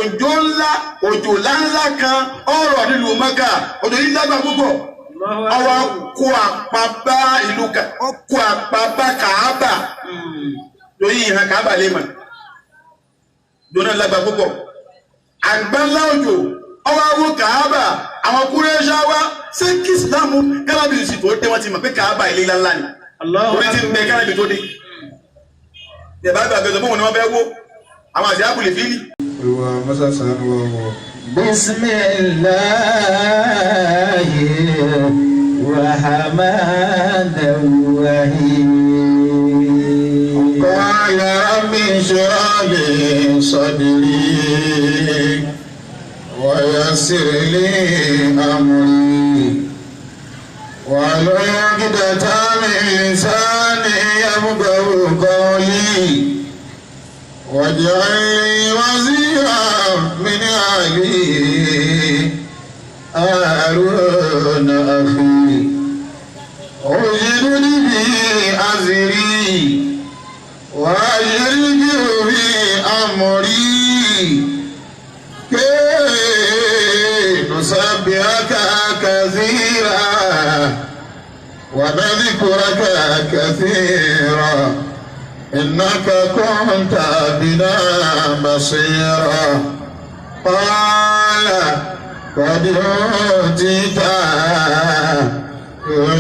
Òjò ńlá, òjò ńláńlá kan ọ̀rọ̀ nílùú Mẹ́kà. Òjò yìí lágbà púpọ̀. Ọwọ́ kó àpá bá ìlú, kó àpá bá Kàábà. Lóyún ìhàn Kàábà lè mọ̀. Dọ́nà lágbà púpọ̀. Àgbá ńlá òjò ọwọ́ awó Kàábà. Àwọn Kúrẹ́ṣà wá ṣé kí Ìsìlámù kálábì sì tó dé, wọ́n ti mọ̀ pé Kàábà ilé ńláńlá ni. Orí ti ń bẹ kálábì tó dé. Ìyàbá gbàgbé sọ fún wọn ni wọ́n fẹ́ wó. Àwọn àti àbùlé fílì. Olúwa mọ́sá ṣàánú wa wọ̀. Bismillahi rahman rahim. Qala rabbi shrah li sadri wa yassir li amri wahlul 'uqdatan min lisani yafqahu qawli waj'al li waziran min ahli Haruna akhi ushdud bihi azri وأشركه في أمري كي نسبحك كثيرا ونذكرك كثيرا إنك كنت بنا بصيرا. قال قد أوتيت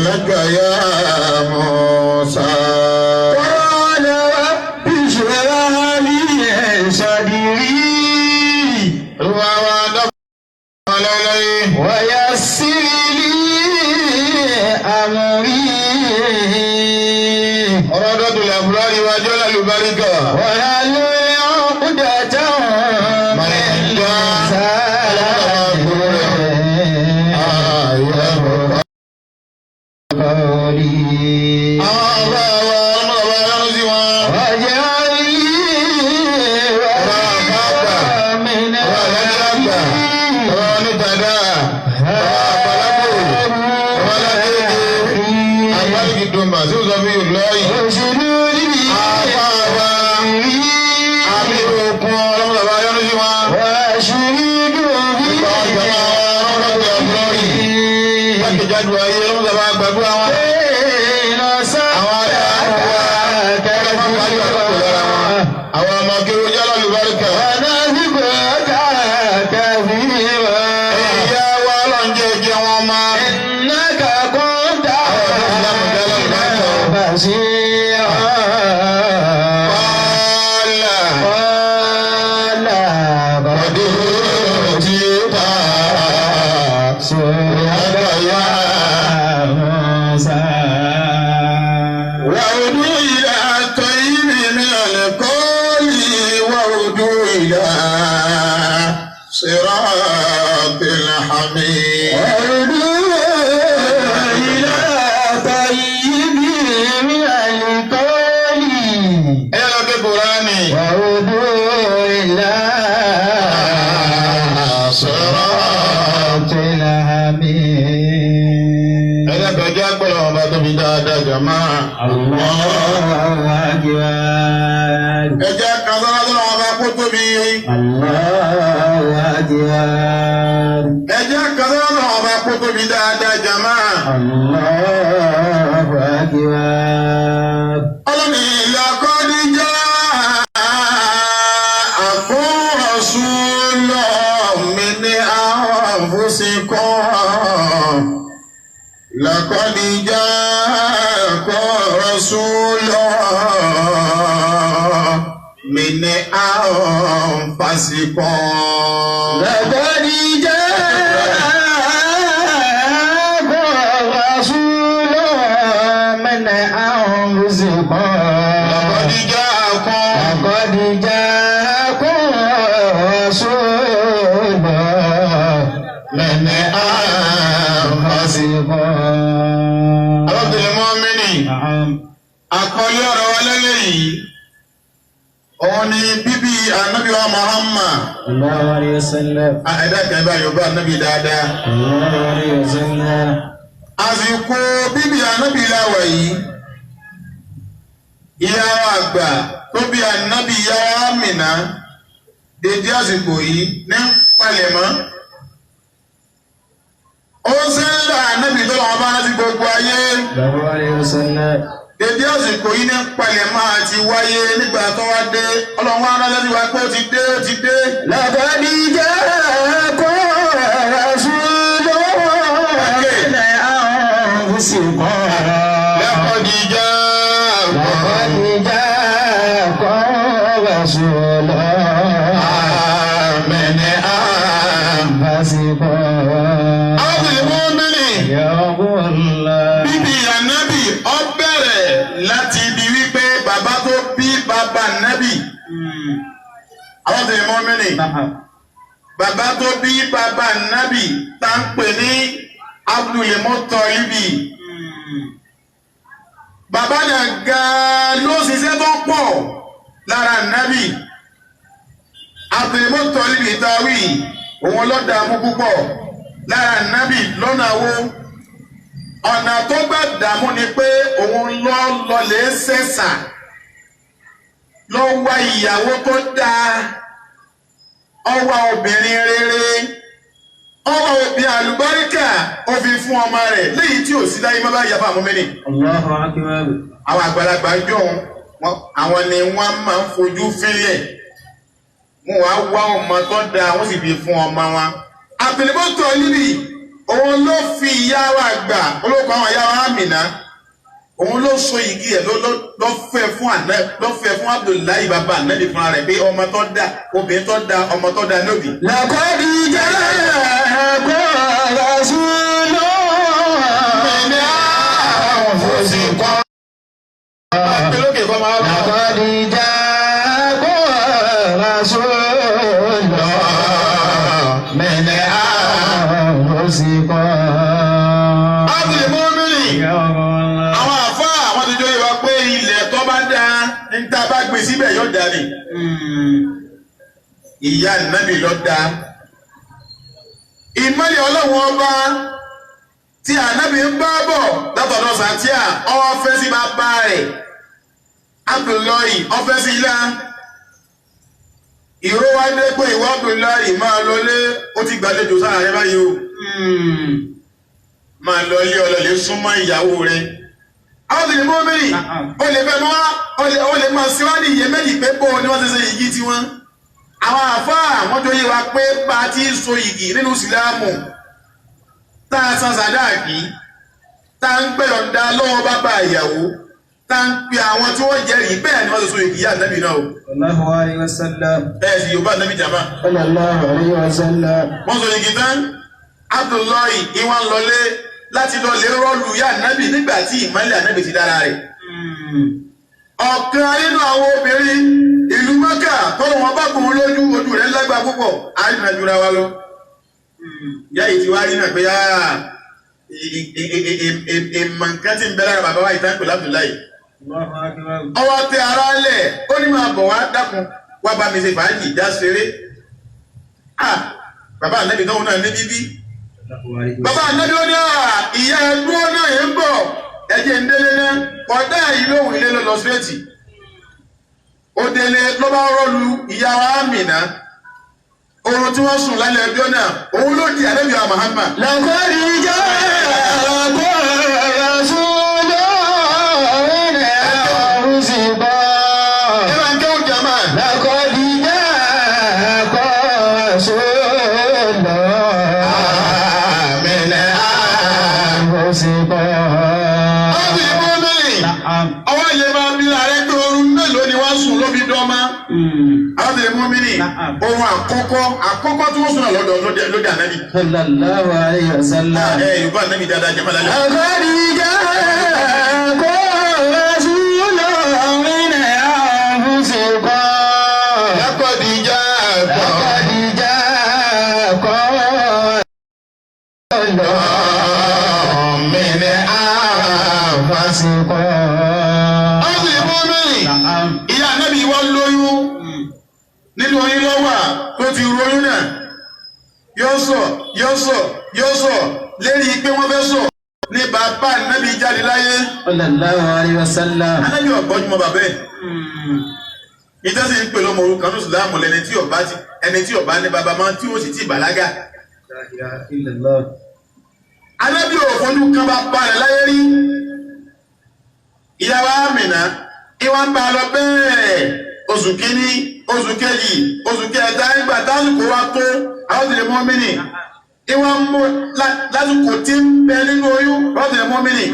لك يا موسى. قال رب اشرح لي صدري ويسر لي أمري واحلل عقدة من لساني قولي واجعل لي وزيرا من أهلي. اشدد به وأشركه في أمري كي نسبحك كثيرا Àwọn ọmọ kí ó jẹ́ lálùbáríkà. ونذكرك كثيرا Ìyá wa ọlọ́njẹ́ jẹ́ wọn máa. إنك كنت بنا بصيرا. Qala قال qad utita سؤلك يا موسى. وعدوا إلى الطيب من القول وعدوا إلى صراط الحميد. وردوا إلى طيب من القول Ẹ lọ ké Kùránì. وردوا إلى صراط صراط الحميد. Ẹlẹ́kọ̀ọ́jọ́ àgbọ̀lọ̀ ọba tó fi dáadáa jàmá. الله أكبر. Ẹ jẹ́ kan sọ́lá tó lọ́wọ́ bá kó tóbi. الله أكبر. Ẹ jẹ́ kan sọ́lá tó lọ́wọ́ bá kó tóbi dáadáa jàmá. الله أكبر. Ọlọ́ni laqad ja'akum rasulun min anfusikum. Laqad ja'akum rasulun min anfusikum. لقد جاءكم رسول من أنفسكم. Laqad ja'akum. لقد جاءكم رسول min أنفسكم. Abdul Mu'mini. نعم. Àkọlé ọ̀rọ̀ wa lẹ́lẹ́ yìí, òun ni bíbí Ànábì wa Muhammad. الله عليه وسلم. Ẹ̀dá kan bá Yorùbá Ànábì dáadáa. الله عليه وسلم. Àsìkò bíbí Ànábì láwà yìí, ìyá wa àgbà tó bí Ànábì, ìyá wa Àmìnà. Dédé àsìkò yìí ní palẹ̀mọ́. Ó ń sẹ́ńdà ànábì tó lọ́wọ́ bá rántí gbogbo ayé. Sallallahu alayhi wa sallam. Dédé àsìkò yìí ní palẹ̀mọ́ àti wáyé nígbà tó wá dé. Ọlọ́run wá rán lẹ́sìn wá pé ó ti dé, ó ti dé. لقد جاءكم رسول من أنفسكم. لقد جاءكم لقد جاءكم رسول من أنفسكم. Abdul Mu'mini. يقول الله. Bíbí ànábì ó bẹ̀rẹ̀ láti ibi wípé bàbá tó bí bàbá ànábì. Abdul Mu'mini. نعم. Bàbá tó bí bàbá ànábì tá ń pè ní Abdul Muttalibi. Bàbá náà gan-an ló ṣiṣẹ́ tó pọ̀ lára ànábì. Abdul Muttalibi táwí òun ló dààmú púpọ̀ lára ànábì lọ́nà wo? Ọ̀nà tó gbà dààmú ni pé òun lọ lọlé sẹ̀sà, lọ wá ìyàwó tó dáa, ó wá obìnrin rere, ó wá obìnrin àlùbáríkà, ó fi fún ọmọ rẹ̀ léyìí tí ò sí láyé má bá yàfa àwọn mẹ́rin. Allahu akbar. Àwọn àgbàlagbà jọ̀hún, àwọn ni wọ́n máa ń fojú fílẹ̀, wọ́n wá wá ọmọ tó dáa, wọ́n sì fi fún ọmọ wọn. Àpèlébọ́tò líbì òun ló fi ìyá wa gbà olóko àwọn ìyá wa Àmìnà, òun ló so igi ẹ̀ ló fẹ́ fún àná, ló fẹ́ fún Abdullahi bàbá ànábì fúnra rẹ̀ pé ọmọ tó dáa, obìnrin tó dáa, ọmọ tó dáa lóbi. لقد جاءكم رسول من أنفسكم. Lókè kọ́ máa bá. لقد جاءكم رسول من أنفسكم. Abdul Mu'mini. Àwọn àfáà àwọn tó jọ ìwà pé ilẹ̀ tó bá dáa ní tá a bá gbé síbẹ̀ yóò dáa ni. Ìyá nàbì ló dáa. Ìmọ̀lẹ̀ Ọlọ́run ọba tí ànábì ń bá bọ̀ látọ̀dọ̀ Sàtíà, ọwọ́ fẹ́ sí bàbá rẹ̀ Abdullahi, ọfẹ́ sí ilá. Ìró wa dé pé ìwọ Abdullahi máa lọlé, ó ti gbàlejò sára rẹ báyìí o. Máa lọ ilé ọlọ́lẹ̀ súnmọ́ ìyàwó rẹ̀. Abdul Mu'mini, ó lè fẹ́ mọ́, ó lè máa síwádìí iye méjì pé bó ni wọ́n ti ṣe yìgì tiwọn. Àwọn àfáà wọ́n jọ yé wa pé bá a ti so yìgì nínú Ìsìlámù, tá a san sàdáàkì, tá a ń gbẹ̀yọ̀ǹda lọ́wọ́ bàbá ìyàwó, tá a ń pe àwọn tí wọ́n jẹ́rìí, bẹ́ẹ̀ ni wọ́n ti so yìgì yá ànábì náà o. Sallallahu alayhi wa sallam. Bẹ́ẹ̀ sì Yorùbá ànábì jàmá. Sallallahu alayhi wa sallam. Wọ́n so yìgì tán, Abdullahi ìwọ̀n lọlé láti lọ lè rọ́ọ̀lù yá ànábì nígbà tí ìmọ̀lẹ̀ ànábì ti dára rẹ̀. Ọ̀kan nínú àwọn obìnrin ìlú Mẹ́kà tọ́lọ̀ wọn bá kùn ún lójú, ojú rẹ̀ lágbà púpọ̀, àìrìnàjúra wa lọ. Ìyá yìí ti wá rí náà pé ìmọ̀ nǹkan tí ń bẹ lára bàbá wa ìtàn pẹ̀lú Abdullahi. Allahu akbar. Ọwọ́ tẹ ara lẹ̀, ó ní máa bọ̀ wá, dákun wá bá mi ṣe fàájì já ṣeré. Bàbá ànábì náà náà ní bíbí. Bàbá ànábì ó ní ìyá ẹdúró náà yẹn ń bọ̀, ẹ̀jẹ̀ ń délé náà, ọ̀dá yìí lóhùn ilé ló lọ síréètì. Ó délé ló bá rọ́ọ̀lù ìyá wa Àmìnà. Oorun tí wọ́n sùn lálẹ́ ẹjọ́ náà, òun ló di ànábì wa Muhammad. لقد جاءكم رسول من أنفسكم. Ẹ máa ń kẹ́wọ̀n jàmá. لقد جاءكم رسول من أنفسكم. Abdul Mu'mini. نعم. Ọwọ́ ilé máa bí ààrẹ pé oorun mélòó ni wọ́n sùn ló fi dọ́mọ́. Abdul Mu'mini. Oorun àkọ́kọ́ tí wọ́n sùn náà lọ́dọ̀ lóde ànábì. صلى الله عليه وسلم. Ẹ Yorùbá ànábì dáadáa jẹ́ mọ́lá lẹ́nu. لقد جاءكم رسول من أنفسكم. لقد جاءكم لقد جاءكم من أنفسكم. Abdul Mu'mini. نعم. Ìyá ànábì wa lóyún, nínú oyún lọ́wọ́ tó ti royún náà, yóò sọ yóò sọ yóò sọ lérí pé wọ́n fẹ́ sọ ní bàbá ànábì jáde láyé. صلى الله عليه وسلم. Ànábì ọ̀gbọ́njúmọ́ bàbá ẹ̀. Ìtọ́sí ń pè lọ́mọ òrukàn ní Ìsìlámù lẹni tí ọba ti ẹni tí ọba ní baba máa tí ó sì ti bàlágà. La ilaha illallah. Anábì ò fojú kan bá pa rẹ̀ láyé rí. Ìyàwó Àmìnà ìwà ń bá a lọ bẹ́ẹ̀ oṣù kínní oṣù kejì oṣù kẹta ìgbà tásìkò wa tó àwọn tìlẹ̀ mọ́mìnì ìwà ń mú lásìkò tí ń bẹ nínú oyún àwọn tìlẹ̀ mọ́mìnì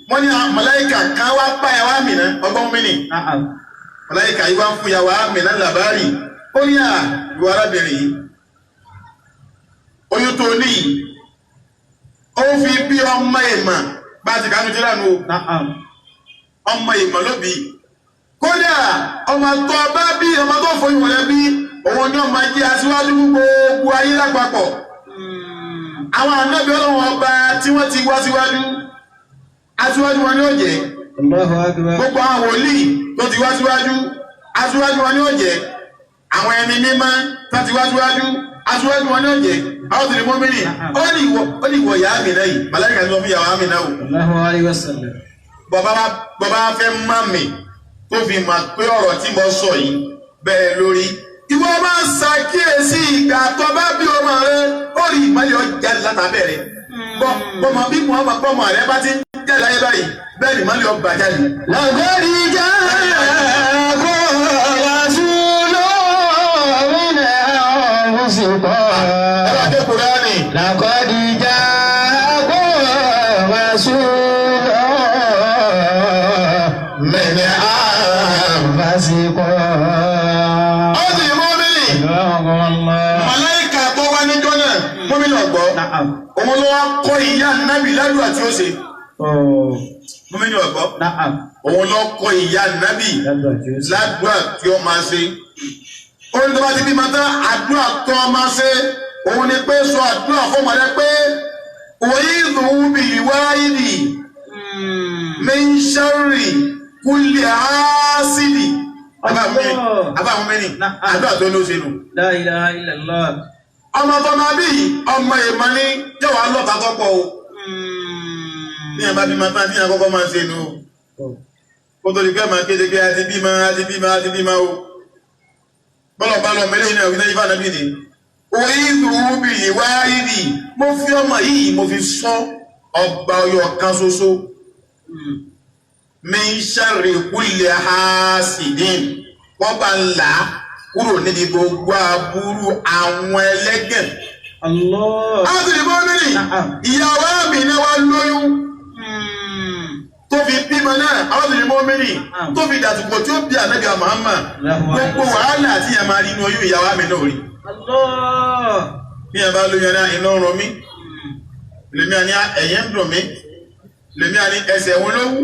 wọ́n ní màláíkà kan wá bá ìyàwó Àmìnà ọgbọ́n mọ́mìnì Na'am. màláíkà yìí wá ń fún ìyàwó Àmìnà làbárì ó ní à ìwọ arábìnrin yìí oyún tó ní yìí ó fi bí ọmọ ìmọ̀ bá ti kánú tí lánàá o Na'am. ọmọ ìmọ̀ ló bí kódà ọmọ tó bá bí ọmọ tó foyún rẹ bí òun ni ọmọ jẹ́ aṣíwájú gbogbo ayé lápapọ̀ àwọn ànábì Ọlọ́run ọba tí wọ́n ti wá síwájú aṣíwájú wọn ni ó jẹ́ Allahu akbar. gbogbo àwọn wòlíì tó ti wá síwájú aṣíwájú wọn ni ó jẹ́ àwọn ẹni mímọ́ tó ti wá síwájú aṣíwájú wọn ni ó jẹ́ àwọn tìrì mọ́mìnì ó ní ìwọ ìyá Àmìnà yìí màláíkà tí wọ́n fi ìyàwó Àmìnà o Allahu alayhi wa sallam. bàbá fẹ́ má mi tó fi mọ̀ pé ọ̀rọ̀ tí mo sọ yìí bẹ́ẹ̀ lórí. Ìwọ máa ń ṣàkíyèsí ìgbà tó bá bí ọmọ rẹ ó rí ìmọ̀lẹ̀ ọjà látàbẹ̀ rẹ. Bọ́mọ bí Muhammad bọ́mọ rẹ bá ti ń jáde láyé báyìí bẹ́ẹ̀ ni ìmọ̀lẹ̀ ọba jáde. Laqad ja'akum rasulun min anfusikum. Ẹ bá dé Kùránì. Laqad ja'akum rasulun min anfusikum. Ó sì mọ́mìnì. Allah. Màláìkà tó wá níjọ́ náà mọ́mìnì ọ̀gbọ́. Na'am. Òun ló wá kọ́ ìyá nábì ládùúgbà tí ó ṣe. Oh. Mọ́mìnì ọ̀gbọ́. Na'am. Òun ló kọ́ ìyá nábì. Ládùúgbà tí ó máa ṣe. Orin tó bá ti bímọ tán, àdúrà tó máa ṣe, òun ni pé sọ àdúrà fọmọ rẹ pé òye ìdùnnú bí wáyìdì min sharri kulli hasidi. Àbá àwọn mẹ́rin, àdúrà tó ní ó ṣe nù. La ilaha illallah. Ọmọ tó máa bí ọmọ èèmọ ní yóò wá lọ́ta tó pọ̀ o. Ní ẹ̀ bá bímọ tán, ní àkọ́kọ́ máa ṣe nù o. Kó tó di pé máa kéde pé a ti bímọ, a ti bímọ, a ti bímọ o. Bọ́lọ̀ bá lọ mẹ́lẹ́ iná ìwé ifá nàbí ni. Orí ìdùnnú bí ìwá ìdì. Mo fi ọmọ yìí mo fi sọ ọba ọyọ kan ṣoṣo. Min sharri kulli hasidin. Wọ́n bá ń là á kúrò níbi gbogbo aburú àwọn ẹlẹ́gàn. Allah. Àwọn tó lè bọ́ mẹ́rin, ìyàwó Àmìnà wa lóyún tó fi bímọ náà àwọn tó lè mọ mẹ́rin tó fi dàtúkọ tí ó bí ànábì Muhammad gbogbo wàhálà àti ìyá máa rí inú oyún ìyàwó Àmìnà ò rí. Allah. Bí ẹ bá lóyún náà iná ń rọ mí, lèmi àní ẹ̀yẹ́ ń dùn mí, lèmi àní ẹsẹ̀ wọn ló wú,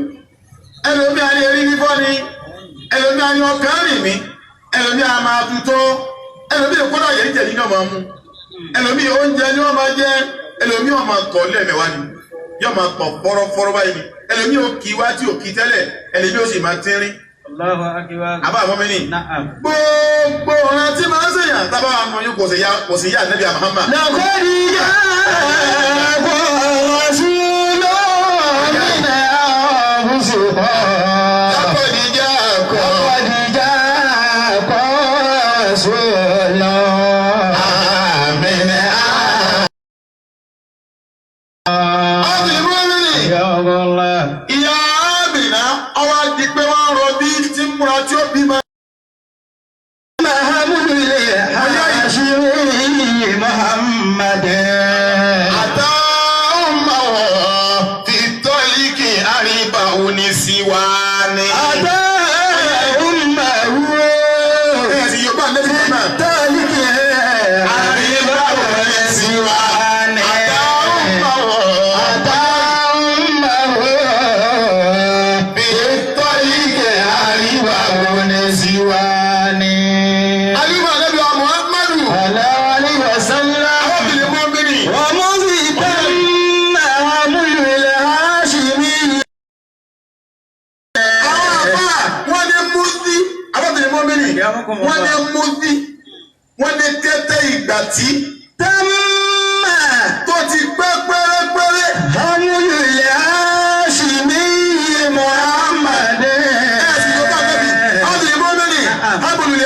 ẹlòmí àní erí fífọ́ ni, ẹlòmí àní ọkàn rìn mí, ẹlòmí à máa tutọ́, ẹlòmí ìkọ́dà yẹn jẹ̀ nínú ọmọ mú, ẹlòmí oúnjẹ ni wọ́n máa jẹ, ẹlòmí ó máa tọ̀ lẹ́ẹ̀mẹ́wàá ni, yóò máa tọ̀ fọ́rọ́fọ́rọ́ báyìí ni, ẹlòmí ò kí wá tí ò kí tẹ́lẹ̀, ẹlòmí ò sì máa tínrín. Allahu akbar. Àbá àwọn mẹ́rin. Na'am. Gbogbo ọ̀ràn tí máa ń sèyàn tábà wà mọ̀ yín kò sí yá Ànábì Muhammad. Laqad ja'akum rasulun min anfusikum. Laqad ja'akum. Laqad ja'akum rasulun min Ọ̀sìn mọ́mìnì. Allah. Ìyá Àmìnà ọwọ́ di pé wọ́n ń rọbí tí ń múra tí ó bímọ. Muhammad. Àtàwọn fi tọ́líkì àríbá òní sí wa ni. Ẹ sì yóò bá Ànábì náà. Àríbá òní sí wa ni. Àtàwọn fi tọ́líkì àríbá òní sí wa ni. Àlùmọ̀ Ànábì wa Muhammadu. Arábìnrin mọ́mìnì. Àwọn àbá wọ́n ní múzí. Arábìnrin mọ́mìnì. Wọ́n ní múzí. Wọ́n ní kété ìgbà tí tó ti pẹ́ pérépéré. Ẹ̀sìn yóò bá Ànábì. Arábìnrin mọ́mìnì. Abùlùlẹ̀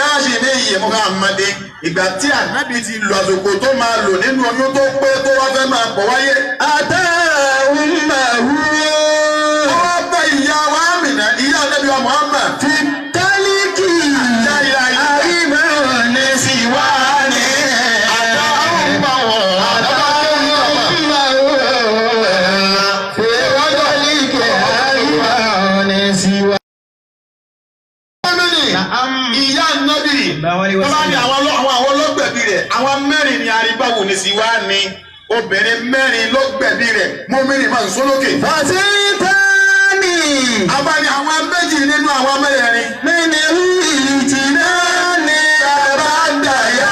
Muhammadin ìgbà tí ànábì ti lò àsìkò tó máa lò nínú oyún tó pé tó wá fẹ́ máa pọ̀ wáyé. Ata ummahu. Ó wá bá ìyá wa Àmìnà ìyá ànábì wa Muhammad. Fi tálíkì. Àríwá ní síwá ní. Ata ummahu. Ata ummahu. Fi tálíkì àríwá ní síwá. Ìyá ànábì tọ́lá ní àwọn ọlọ́gbẹ̀bí rẹ̀ àwọn mẹ́rin ni arígbáwò ní sí wá ní obìnrin mẹ́rin ló gbẹ̀bí rẹ̀ mọ́mìnrin máa ń sọ lókè. Fàṣítánì. Abáni àwọn méjì nínú àwọn mẹ́rẹ̀ẹ̀rin. Mẹ́ni ìjì náà ní àbádàyà.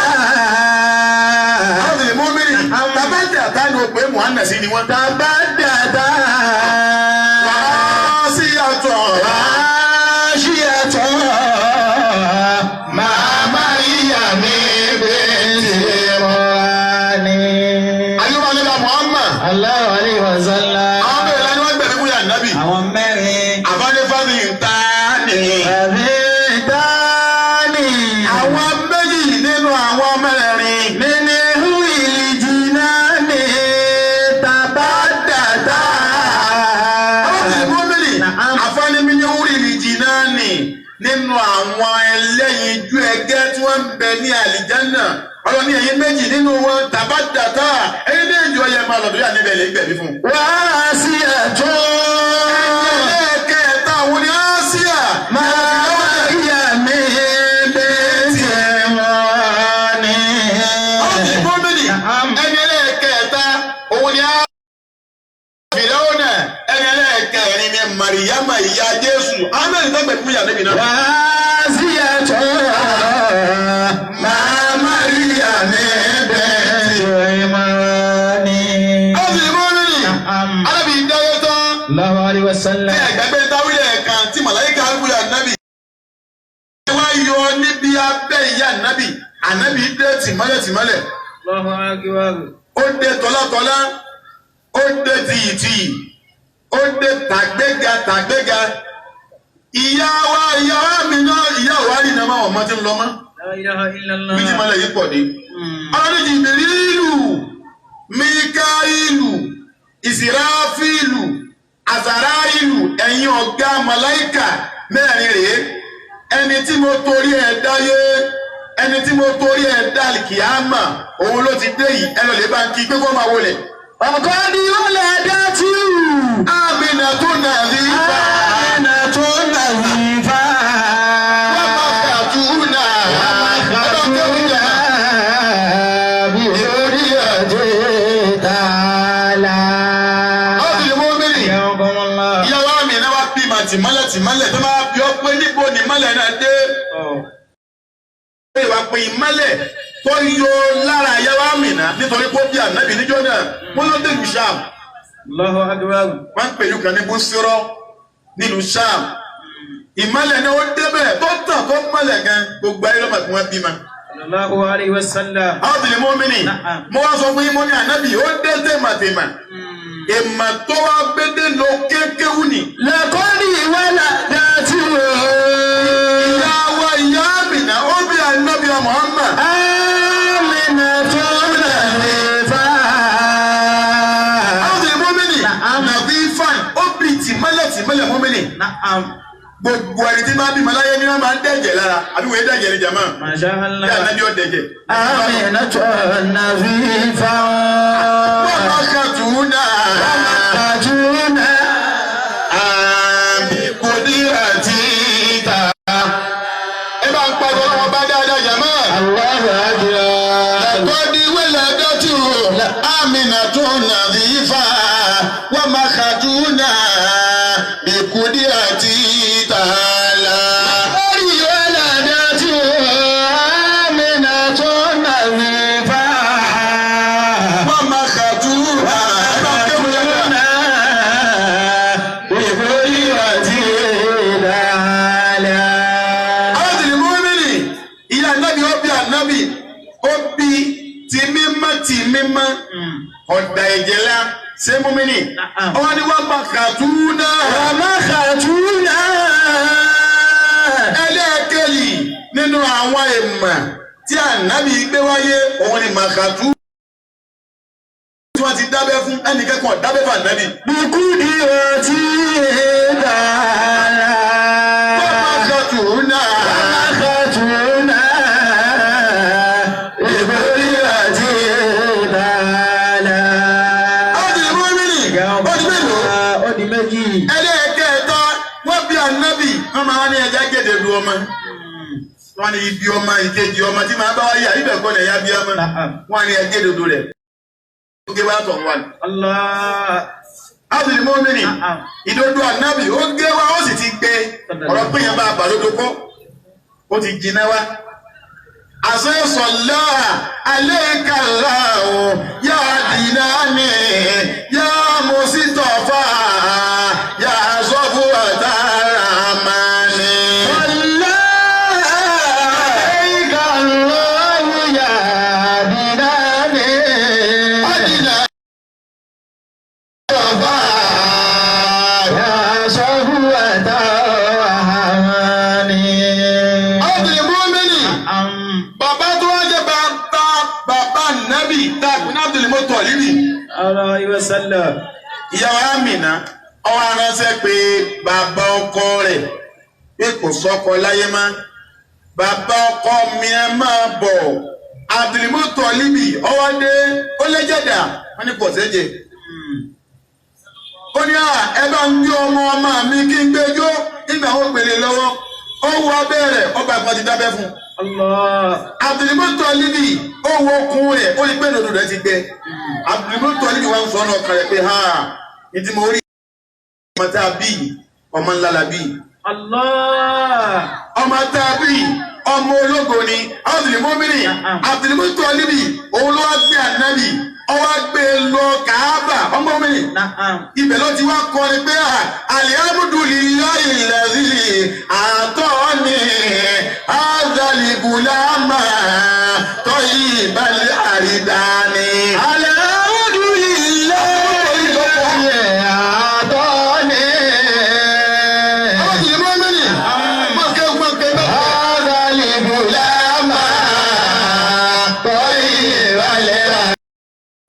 Àwọn mọ́mìnrin tàbádàtà ni ó pé Muhammad sí ni wọ́n. Tàbádàtà. Wàá sí àtọ̀. Wàá sí àtọ̀. Allahu alayhi wa sallam. Àwọn bẹ̀rẹ̀ lánàá wọ́n gbẹ̀mí fún yà nábì. Àwọn mẹ́rin. Àfánífáàní ń ta ni. Àbí ta ni. Àwọn méjì nínú àwọn mẹ́rin. Nínú ìlìjì náà ni tàbá dàda. Àwọn tí mo mìíràn. Àfánímí ní orí ìlìjì náà ni nínú àwọn ẹlẹ́yinjú ẹgẹ́ tí wọ́n ń bẹ ní àlìjánà. Ọlọ́ni ẹ̀yin méjì nínú wọn tàbá dàtà ẹ̀yin méjì ọyẹ máa lọ́dọ̀ yà níbẹ̀ lè gbẹ̀mí fún. Wá sí ẹ̀tọ́. Ẹlẹ́ẹ̀kẹta òun ni Ásíà. Máa yà mí bẹ́ẹ̀ wọ́n ní. Ọ̀sìn gómìnì ẹni ẹlẹ́ẹ̀kẹta òun ni Ásíà. Fìdáwọ́nà ẹni ẹlẹ́ẹ̀kẹrin ni Màríyámà ìyá Jésù. Ahmed tó gbẹ̀mí fún yà níbi náà. Wá sí ẹ̀tọ́. Máa yà mí bẹ́ẹ̀ wọ́n ní. Ọ̀sìn gómìnì alábì dáyé tán. Allahu alayhi wa sallam. Ẹ gbàgbé táwílẹ̀ kan tí màláíkà wúlò ànábì. Ẹ wá yọ níbi abẹ́ ìyá ànábì. Ànábì dé tìmọ́lẹ̀ tìmọ́lẹ̀. Allahu akbar. Ó dé tọ́látọ́lá. Ó dé tìyìtìyì. Ó dé tàgbéga tàgbéga. Ìyá wa ìyá wa mi náà ìyá wa rí iná máa wọ̀ mọ́ tí ń lọ mọ́. La ilaha illallah. Bí tìmọ́lẹ̀ yìí pọ̀ dé. Ọlọ́run Jìbìrìlù, Míkáílù, Ìsìráfílù, Àsàráìlù, ẹ̀yin ọ̀gá màláíkà mẹ́rin rèé. Ẹni tí mo torí ẹ̀ dáyé, ẹni tí mo torí ẹ̀ dá kìámà, òun ló ti dé yìí, ẹ lọ lè bá ń kí pé kó máa wọlé. Ọ̀kọ́ ni ó lè dá tí ù. Àmìnà tó nà rí bá. Àmìnà tó nà rí bá. Wọ́n máa kàtú nà. Wọ́n máa kàtú nà. Bí orí ọjọ́ tààlà. Ọ̀sìn mú mírì. Ìyàwó Àmìnà wá bímọ tìmọ́lẹ̀ tìmọ́lẹ̀ tó máa bí ọ pé níbo ni mọ́lẹ̀ náà dé. Ó wá pé ìmọ́lẹ̀ tó yọ lára ìyàwó Àmìnà nítorí pé ó bí ànábì níjọ́ náà. Wọ́n ló dé ìlú Ṣáàm. Allahu akbar. Wọ́n ń pè ìlú kan ní Búsírọ́ nílùú Ṣáàm. Ìmọ́lẹ̀ náà ó débẹ̀ tó tàn tó mọ́lẹ̀ gan gbogbo ayé lọ́mọ tí wọ́n bímọ. Sallallahu alayhi wa sallam. Àwọn tìlẹ̀ mọ́ mi nì. Mo wá sọ fún yín mo ní ànábì ó dé tèmàtèmà. Èmà tó wá gbédè lọ kékéwù ni. Lẹ́kọ́ni wàlá dàtí o. Ìyá wa ìyá Àmìnà ó bí ànábì Muhammad. Àmìnà tó nà lè fà. Àwọn tìlẹ̀ mọ́ mi nì. Nàbí fan ó bí tìmọ́lẹ̀ tìmọ́lẹ̀ mọ́ mi nì. Gbogbo ẹni tí máa bímọ láyé ni wọ́n máa ń dẹ̀jẹ̀ lára àbí wọ́n dẹ̀jẹ̀ ní jàmá. Masha Allah. Bí ànábì ó dẹ̀jẹ̀. Àmìnà tó nà rí fà. Wọ́n máa kàtúnà. Wọ́n máa kàtúnà. Àmì kò dí àti ìta. Ẹ bá ń pariwo ọlọ́wọ́ bá dáadáa jàmá. Allahu akbar. Laqad waladatu Àmìnà tó nà rí fà. Wọ́n máa kàtúnà. Bí kò dí àti ìta. Laqad waladatu Àmìnà tó nà rí fà. Wọ́n máa kàtúnà. Kàtúnà. Bí kò dí àti ìta. Àwọn tìlì mọ́mìnì, ìyá ànábì ó bí ànábì, ó bí ti mímọ́ ti mímọ́, ọ̀dà ẹ̀jẹ̀ la ṣé mọ́mìnì. Wọ́n ní wọ́n máa kàtúnà. Wọ́n máa kàtúnà. Ẹlẹ́ẹ̀kejì nínú àwọn èèmọ̀ Tí ànábì gbé wáyé, òun ni màkàtú tí wọ́n ti dábẹ́ fún ẹnìkẹ́kọ̀ọ́ dábẹ́ fún ànábì. بقدرته تعالى. Màkàtú náà. ومختنا بقدرته تعالى. Ọdún mọ́mìnì, ọdún mélòó? Ó di méjì. Ẹlẹ́ẹ̀kẹta, wọ́n bí ànábì, wọ́n máa ní ẹja gèdè lu ọmọ. Wọ́n ní ibi ọmọ ìkejì ọmọ tí máa bá wáyé àyíbẹ̀kọ́ ní ẹ̀yà bí ọmọ. Wọ́n ní ẹjẹ́ dodo rẹ̀. Ó gé wá tọ̀ wá ní. Allah. Abdul Mọ́mìnì, ìdodo ànábì, ó gé wá, ó sì ti gbé. Ọ̀rọ̀ pé yẹn bá a bàlódó kọ́. Ó ti jiná wá. Àṣẹ sọ̀lá alékàlá o, yá dìnnà ni, yá Mùsítọ̀fà, yá sọ́fù àtàrà máa ní. صلى عليك الله يا ديناني. Adìnà يا صفوة الرحمن. Abdul Mọ́mìnì, bàbá tó wá jẹ́ bàbá bàbá nábì tàbí Abdul Muttalib. Alayhi wa sallam. Ìyàwó Amina ọwọ́ aránṣẹ́ pé bàbá ọkọ rẹ̀ pé kò sọ́kọ láyé mọ́. Bàbá ọkọ mi ẹ máa bọ̀. Abdul Muttalib ọwọ́ dé ó lẹ́jẹ̀dà wọ́n ní kò sẹ́jẹ̀. Ó ní à ẹ bá ń gbé ọmọ ọmọ mi kí n gbẹjọ́ nígbà ó gbélé lọ́wọ́. Ó wọ abẹ́ rẹ̀ ọba àgbọn ti dábẹ́ fún un. Allah. Abdulmutalibi ó wọ okun rẹ̀ ó ní pé lòdù rẹ̀ ti gbẹ. Abdulmutalibi wa ń sọ ọ́nà ọkàn rẹ̀ pé ha ní tí mo rí ọmọ tá a bí ọmọ ńlá la bí. Allah. Ọmọ tá a bí ọmọ ológo ni Abdulmumini Abdulmutalibi òun ló wá gbé ànábì ó wá gbé lọ Kàábà ọmọ mi Na'am. ibẹ̀ ló ti wá kọrin pé alihamudulilayi lẹ́sí àtọ́ni azaligulama tọ́yì balẹ̀ àrídáni. Alhamdulillahi àtọ́ni. Hadha al-gulama tayyib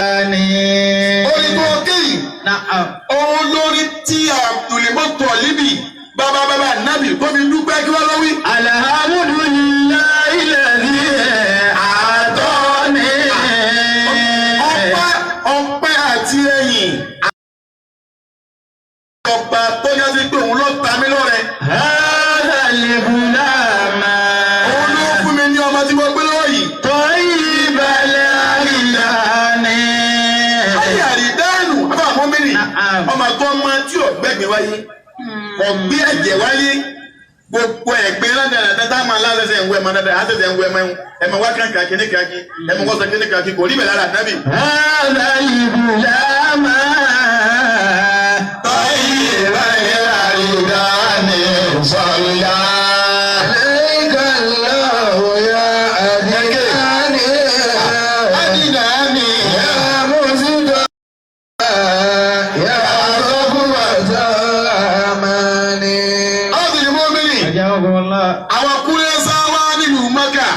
al-rani. Orin tó kéyì, Na'am. òun lórí tí Abdulmutalibi bàbá bàbá nábì tó fi dúpẹ́ kí wọ́n lọ́wí. Alhamdulillahi alladhi àtọ́ni. Ọpẹ́ ọpẹ́ àti ẹ̀yìn ọba tó yá sí pé òun ló ta mí lọ́rẹ. Hadha al-gulama Òun ló fún mi ní ọmọ tí mo gbé lọ́wọ́ yìí. tayyib al-rani. Ayé àrídánù àbá mọ́mìnì ọmọ tó mọ tí ò gbẹ́gbẹ́ wáyé ọ̀gbẹ́ ẹ̀jẹ̀ wáyé gbogbo ẹ̀gbẹ́ ládàá tá a máa lásẹsẹ̀ ń wẹ ẹ̀mọ dáadáa àsẹsẹ̀ ń wẹ ẹ̀mọ ẹ̀mọ wá kankan kíní kankan ẹ̀mọ wọ́sọ kíní kankan kò rí bẹ̀ lára nábì. هذا الغلام طيب الأردان صلى عليك الله يا أدناني Adìdáni يا مزد يا ربوة الأماني. Abdul Mọ́mìnì Ajabakum Allah. àwọn kúrẹ́ sáwá nílùú Mẹ́kà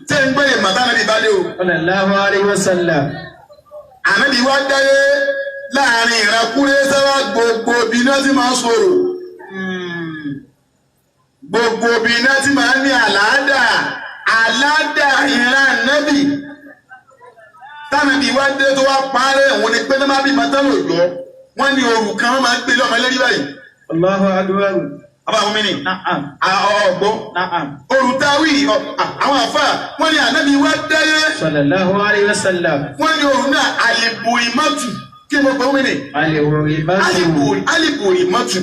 tẹ́ ń gbé ìmọ̀tá náà bí o. Sallallahu alayhi wa sallam. Ànábì wá dáyé láàrin ìran kúrẹ́ sáwá gbogbo bí náà ti máa ń sọ̀rọ̀. Gbogbo obìnrin náà ti máa ń ní àlàádà àlàádà ìran nẹ́bì tánàbí wá dé tó wá parẹ́ òun ni pé ní máa bí mọ́tánù òjò wọ́n ní òrù kan wọ́n máa ń gbé lọ́mọ ẹlẹ́rí báyìí. Allahu akbar. Àbá àwọn mìíràn Na'am. ọ̀gbọ́n Na'am. òrù táwí àwọn àfà wọ́n ní ànábì wá dáyé Sallallahu alayhi wa sallam. wọ́n ní òrù náà àlìbùrì mọ́tù kí mo gbọ́ mí ni Alihuri àlìbùrì mọ́tù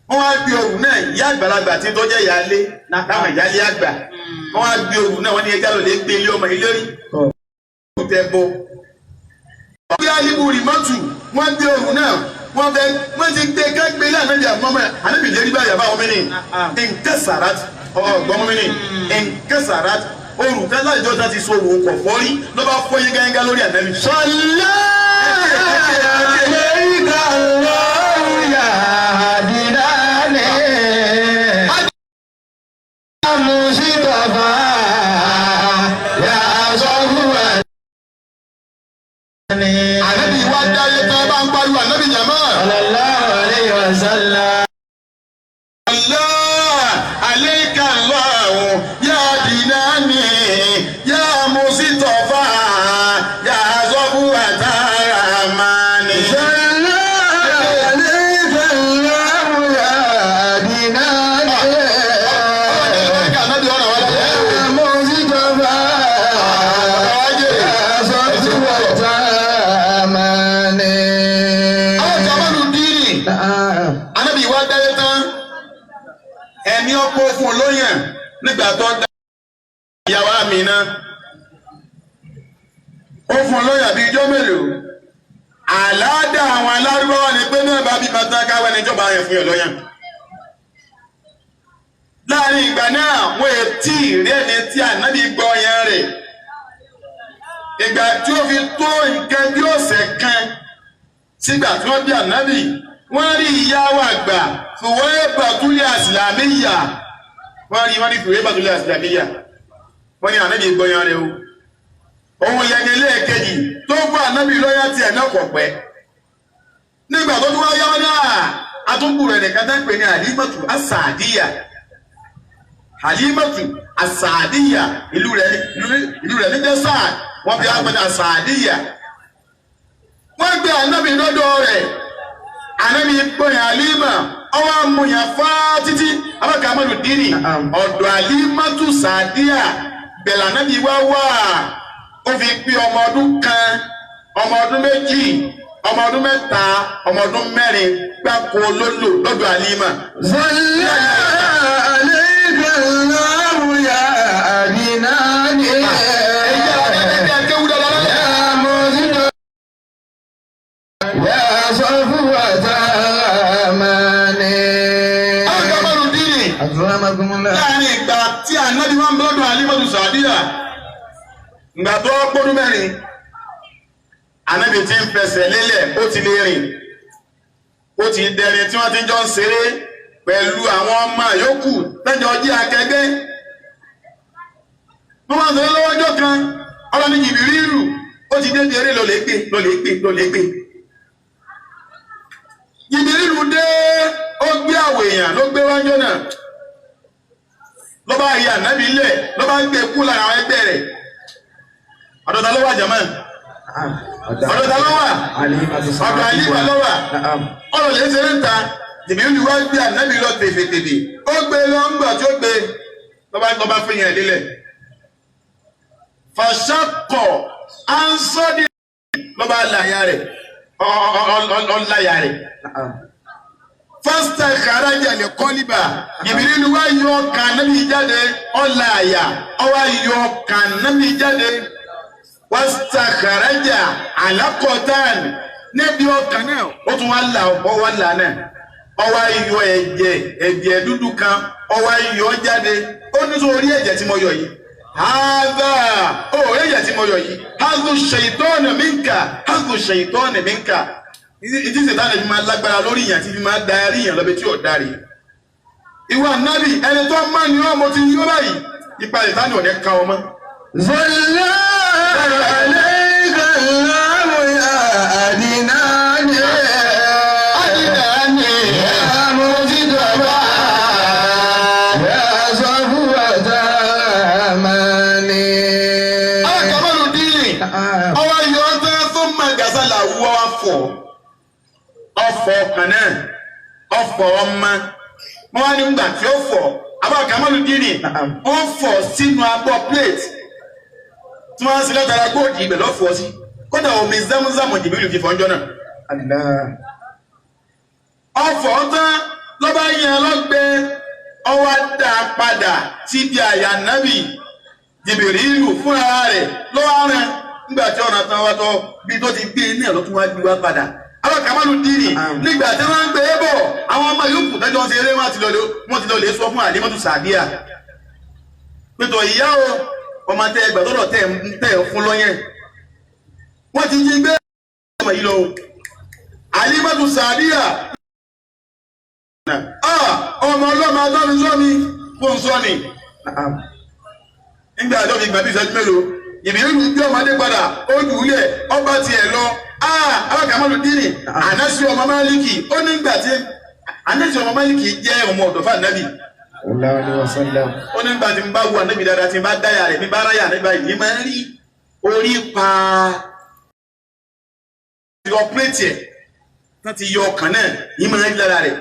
wọ́n wá gbé òrù náà ìyá àgbàlagbà tí tó jẹ́ ìyáálé láwọn ìyáálé àgbà wọ́n wá gbé òrù náà wọ́n ní ẹja lọ lè gbé ilé ọmọ ilé rí kò tẹ bọ. Wọ́n gbé àlìbùrì mọ́tù wọ́n gbé òrù náà wọ́n fẹ́ wọ́n ti gbé kẹ́gbé ilé ànábì àmọ́mọ́ ànábì lérí báyà bá wọn ní nkẹsàrát ọgbọ́n mi ní nkẹsàrát òrù kẹsà ìjọba ti so òwò kọ̀ fọ́rí ló bá fọ́ yín gángan lórí ànábì. صلى عليك الله يا ديناني مصطفى Ànábì wá dáyé tán bá ń pariwo ànábì jàmá. Sallallahu alayhi wa sallam. Allah alayka Allahu ya dinani ya Mustafa ya Zọfúwàtà Ramani. Salla alayka Allahu ya Adinani. Ànábì ọ̀rọ̀ wa lọ́wọ́. Ya Mustafa. Ya Zọfúwàtà Ramani. Àwọn jamalu dínì. Na'am. Ànábì wá dáyé tán. Ẹni ọkọ fún olóyè nígbà tó dá ìyàwó Àmínà. Ó fún olóyè bíi ijọ́ mélòó. Àládà àwọn alárúbáwá ni pé náà bá bí bàtà káwé níjọba yẹn fún yàn lọ́yàn. Láàrin ìgbà náà, wọ́n etí rí ẹni tí ànábì gbọ́ yẹn rè. Ìgbà tí ó fi tó nǹkan bí ọ̀sẹ̀ kan sígbà tí wọ́n bí ànábì, wọ́n rí ìyá wa àgbà fìwé bàtúlẹ̀ àsìlámíyà. Wọ́n rí wọ́n ní fìwé bàtúlẹ̀ àsìlámíyà. Wọ́n ní ànábì gbọ́ yẹn rè o. Òun yẹn ní lẹ́ẹ̀kejì tó fún ànábì lọ́yà tiẹ̀ náà kọ̀ pẹ́. Nígbà tó tún wá yá wọn náà, àtúnkù rẹ̀ nìkan tẹ́ ń pè ní Halimatu Asàdíyà. Halimatu Asàdíyà ìlú rẹ̀ ní jẹ́ sáà wọ́n fi wá pè ní Asàdíyà. Wọ́n gbé ànábì lọ́dọ̀ rẹ̀. Ànábì gbóyàn Halima, ọwọ́ amúyàn fá títí abáka amadu dínì. Ọ̀dọ̀ Halimatu Sàdíyà bẹ̀rẹ̀ ànábì wá wá. Ó fi pé ọmọ ọdún kan, ọmọ ọdún méjì, ọmọ ọdún mẹ́ta, ọmọ ọdún mẹ́rin gbáko ló lò lọ́dọ̀ Halima. Salla alayka Allahu ya Adinani. Ẹ̀yà àdàdàdà kéwú dáadáa lálẹ́. Ya Mustafa. Ya Safwata Ramani. Àwọn jamalu dínì. Akramakumullah. Láàrin ìgbà tí ànábì wá ń bẹ lọ́dọ̀ Halimatu Sàdíyà, ìgbà tó pọ́dún mẹ́rin, ànábì ti ń fẹsẹ̀ lélẹ̀, ó ti lè rìn, ó ti dẹni tí wọ́n ti jọ ń ṣeré pẹ̀lú àwọn ọmọ yòókù lẹ́jọ́ jí akẹgbẹ́. Wọ́n máa ń sọ lọ́wọ́ ọjọ́ kan, ọlọ́ni Jìbìrìlù, ó ti débi eré lọ́lẹ̀ gbé lọ́lẹ̀ gbé lọ́lẹ̀ gbé. Jìbìrìlù dé, ó gbé àwọ̀ èèyàn ló gbé wájọ́ náà. Ló bá rí ànábì lẹ̀, ló bá gbé kú lára àwọn ẹgbẹ́ rẹ̀. Ọ̀dọ̀ ta ló wà jàmá? Ọ̀dọ̀ ta ló wà? Ọ̀dọ̀ Halima ló wà. Ọ̀rọ̀ lè ṣeré ń ta. Jìbìrìlù wá gbé ànábì lọ tèfètèfè. Ó gbé lọ ń gbà tí ó gbé. Ló bá fi yẹn lélẹ̀. Fàṣàkọ̀ ansọ́dí ló bá láyà rẹ̀. Ọ̀láyà rẹ̀. Fásitì kàrájà lè kọ́líbà. Jìbìrìlù wá yọ ọkàn nábì jáde. Ọ̀láyà ọwá yọ ọkàn nábì jáde. Fásitì kàrájà àlákọ̀tàn níbi ọkàn náà. Ó tún wá là ọ wá là náà. Ọwá yọ ẹ̀jẹ̀ ẹ̀jẹ̀ dúdú kan. Ọwá yọ jáde. Ó ní sọ orí ẹ̀jẹ̀ tí mo yọ yìí. Hádà ó ẹ̀jẹ̀ tí mo yọ yìí. Hádù ṣèyítọ́ọ̀nù minka. Hádù ṣèyítọ́ọ̀nù minka. Ìdí sètáni fi máa lágbára lórí ìyàn tí fi máa darí ìyàn lọ́bẹ̀ tí ò darí. Ìwà nábì ẹni tó mọ́ ni wọ́n mo ti yó báyìí. Ipa sètáni ò ní ká ọmọ. Salla alayka Allahu ya Adinani. Adinani. Ya Mustafa. Ya Safwata Ramani. Àwọn kàmọ́lù díìnì. Ọwọ́ yọ ọ́ tán tó máa gàṣálà wọ́ ọ̀fọ̀. Ọ̀fọ̀ ọkàn náà. Ọ̀fọ̀ ọmọ. Wọ́n wá ní gbà tí ó fọ̀. Àwọn kàmọ́lù díìnì. Ó fọ̀ sínú abọ́ plate. Tí wọ́n á sí látara góòdì ibẹ̀ lọ́fọ̀ sí. Kódà omi zámúzámù jìbìlì fi fọ́njọ́ náà. Allah. Ọ̀fọ̀ tán lọ́ba yẹn lọ́gbẹ́ ọwọ́ dá padà síbi àyà nábì Jìbìrìlù fúnra rẹ̀ lọ́wọ́ rẹ̀ nígbà tí ọ̀nà tán wá tọ́ bí tó ti gbé ní ẹ̀rọ tó wá gbé wá padà. Àwọn kàmálù dìrì nígbà tí wọ́n ń gbé bọ̀ àwọn ọmọ yòókù tẹ́jọ́ ń ṣe eré wọ́n ti lọ lè sọ fún Halimatu Sàdíà. Pẹ̀tọ̀ ìyá o, ọmọ tẹ ẹgbà tọ́lọ̀ tẹ ń fún lọ́yẹ̀. Wọ́n ti jí gbé ọmọ yìí lọ o. Halimatu Sàdíà. Ọmọ ọlọ́mọ adọ́mi sọ́mi fún sọ́ni. Nígbà àjọ fi gbà bí ìṣẹ́jú mélòó, Jìbìrìlù gbé ọmọdé padà ó jù ú lẹ̀ ọba tiẹ̀ lọ. Alákàmọ́lù dínì Ànásì ọmọ Málíkì ó nígbà tí Ànásì ọmọ Málíkì jẹ́ ọmọ ọ̀dọ̀ fún ànábì. Ó nígbà tí n bá wo ànábì dáadáa tí n bá dáyà rẹ̀ mi bá ráyà nígbà yìí máa ń rí orí pa ọpẹ́rẹ́tì ẹ̀ tán ti yọ ọkàn náà yìí máa ń rí lára rẹ̀.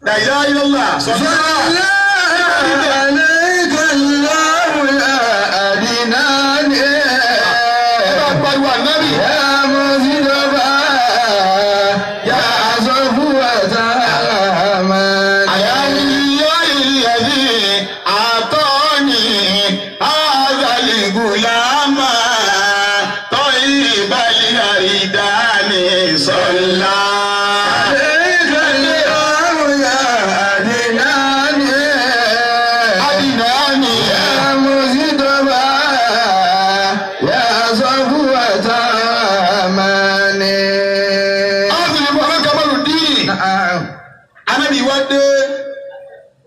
La ilaha illallah sọ̀rọ̀.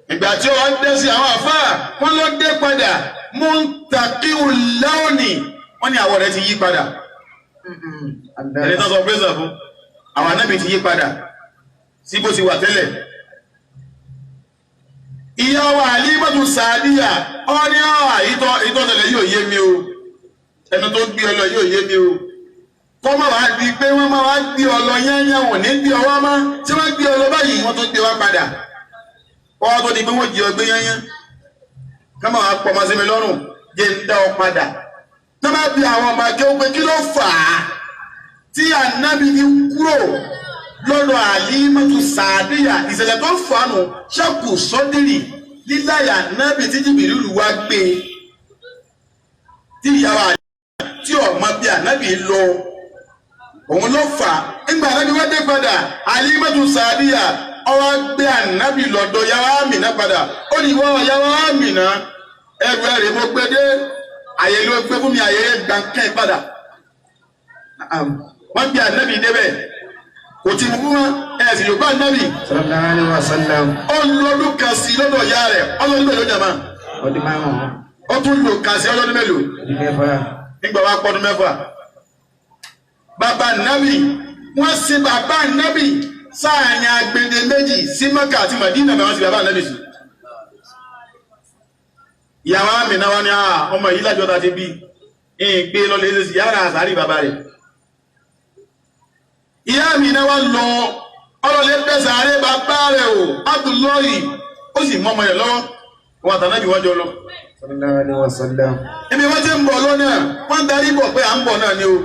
Ìgbà tí ó dé sí àwọn àfáà wọ́n ló dé padà muntakiu láwọnì wọ́n ní àwọ̀ rẹ̀ ti yí padà. Ẹni tó sọ pẹ́sà fún àwọn anábì ti yí padà sí bó ti wà tẹ́lẹ̀. Ìyá wa Halimatu Sàdíyà ọ ní ìtọ́sẹ̀lẹ̀ yóò yé mi o, ẹnu tó gbé ọ lọ yóò yé mi o. Kọ́ máa wá di pé wọ́n máa wá gbé ọ lọ yányán wọ̀n ní gbé ọ wá má tí wọ́n gbé ọ lọ báyìí wọ́n tó gbé wá padà. Kọ́ tó di pé wọ́n jí ọ gbé yányán ká máa pọ̀ máa sí mi lọ́rùn jẹ́ ń dá ọ padà. Tó bá bi àwọn ọmọ akẹ́wọ́ pé kí ló fà á tí ànábì fi kúrò lọ́dọ̀ Halimatu Sàdíyà, ìṣẹ̀lẹ̀ tó fà á nù ṣẹ́kù sọ́dírì líláyà ànábì tí Jìbìrìlù wá gbé tí ìyàwó àlímà tí ọmọ bí ànábì lọ òun ló fà á. Nígbà ànábì wá dé padà Halimatu Sàdíyà ọwọ́ gbé ànábì lọ́dọ̀ yàwó Àmìnà padà. Ó ní ìwọ yàwó Àmìnà ẹrù ẹrù mo gbé dé àyè ló gbé fún mi àyè gbàǹkẹ́ padà. Wọ́n gbé ànábì débẹ̀ kò tí mú wọn ẹ̀ sì yóò bá ànábì. Sallallahu alaihi wasallam. Ó lọ́dún kan sí lọ́dọ̀ ìyá rẹ̀ ọlọ́dún mélòó jàmá. Ọdún márùn-ún. Ó tún lò kan sí ọlọ́dún mélòó. Ọdún mẹ́fà. Nígbà wàá pọ́dún mẹ́fà. Bàbá ànábì wọ́n sin bàbá ànábì sáàyàn agbede méjì sí Mẹ́kà àti Màdínà bẹ́ẹ̀ wọ́n sì bàbá ànábì sùn. Ìyàwó Àmìnà wa ni ọmọ yìí lájọ ta ti bí ìgbé lọlé ṣe yàrá àsárì bàbá rẹ̀. Ìyá Àmìnà wa lọ ọlọ́lẹ̀ bẹ́sàárẹ̀ bàbá rẹ̀ o Abdullahi ó sì mọ́ ọmọ rẹ̀ lọ́wọ́ wọn àtànábì wọ́n jọ lọ. Sallallahu alaihi wasallam. Ibi wọ́n ti ń bọ̀ lọ́nà wọ́n ń darí bọ̀ pé à ń bọ̀ náà ni o.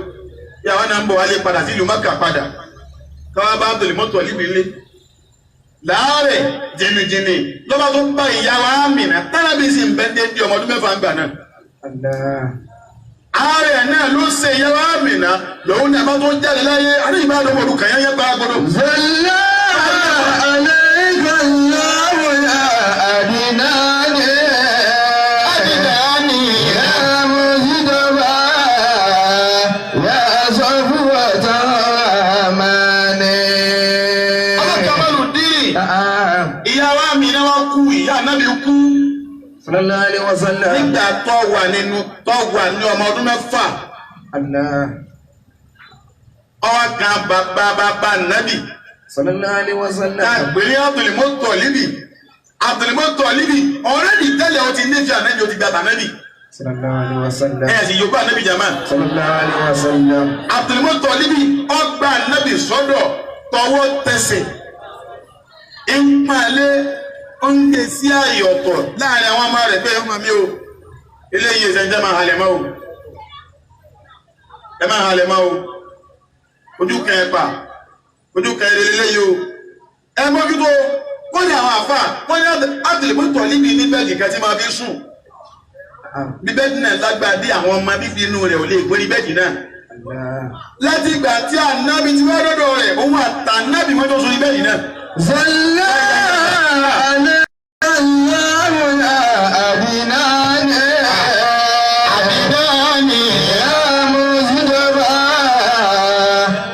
Ìyàwó náà ń bọ̀ wálé padà sí ìlú Mẹ́kà padà. Káwá bá Abdul Muttalib nílé. Láàárẹ̀ jìnnìjìnnì lọ́ba tó bá ìyàwó Àmìnà tálábì sì ń bẹ́ dé bí ọmọ ọdún mẹ́fà ń gbà náà. Ààrẹ náà ló ṣe ìyàwó Àmìnà lòun ní àbá tó ń jáde láyé àdéhùn bá lọ́wọ́ ọdún kàyáyé bá gbọdọ̀. Zalla alayka Allahu ya Adnani. Adnani. Ya Mujtaba ya Safwata Rahmani. Ọlọ́kàmọ́lù dín. Ìyàwó Àmìnà wa kú, ìyá Ànábì kú. Sallallahu alaihi wasallam. Nígbà tó wà nínú tó wà ní ọmọ ọdún mẹ́fà. Allah. Ọwọ́ kan bàbá bàbá Nábì. Sallallahu alaihi wasallam. Tàgbélé Abdul Muttalib. Abdul Muttalib ọ̀rẹ́dì tẹ́lẹ̀ o ti nífẹ̀ẹ́ Ànábì o ti gbàtà Ànábì. Sallallahu alaihi wasallam. Ẹ̀ sì yòókù Ànábì jàmá. Sallallahu alaihi wasallam. Abdul Muttalib ọgbà Ànábì sọ́dọ̀ tọwọ́ tẹsẹ̀. Ìpàlẹ́ ó ń gbé sí ààyè ọ̀tọ̀ láàrin àwọn ọmọ rẹ̀ pé ọmọ mi o eléyìí ẹsẹ̀ ń jẹ́ máa halẹ̀ mọ́ o ẹ máa halẹ̀ mọ́ o ojú kan ẹ pa ojú kan ẹ lélẹ́yìí o ẹ mójútó. Wọ́n ní àwọn àfà wọ́n ní Abdul Muttalib ní bẹ́ẹ̀dì kan tí máa fi sùn bí bẹ́ẹ̀dì náà lágbàá dé àwọn ọmọ bíbí inú rẹ̀ ò lè gbórí bẹ́ẹ̀dì náà láti ìgbà tí ànábì ti wá dọ́dọ̀ rẹ̀ òun àtànábì mọ́jọ́ sórí bẹ́ẹ̀dì náà. Zalla alayka Allahu ya Adnani. Adnani. Ya Mujtaba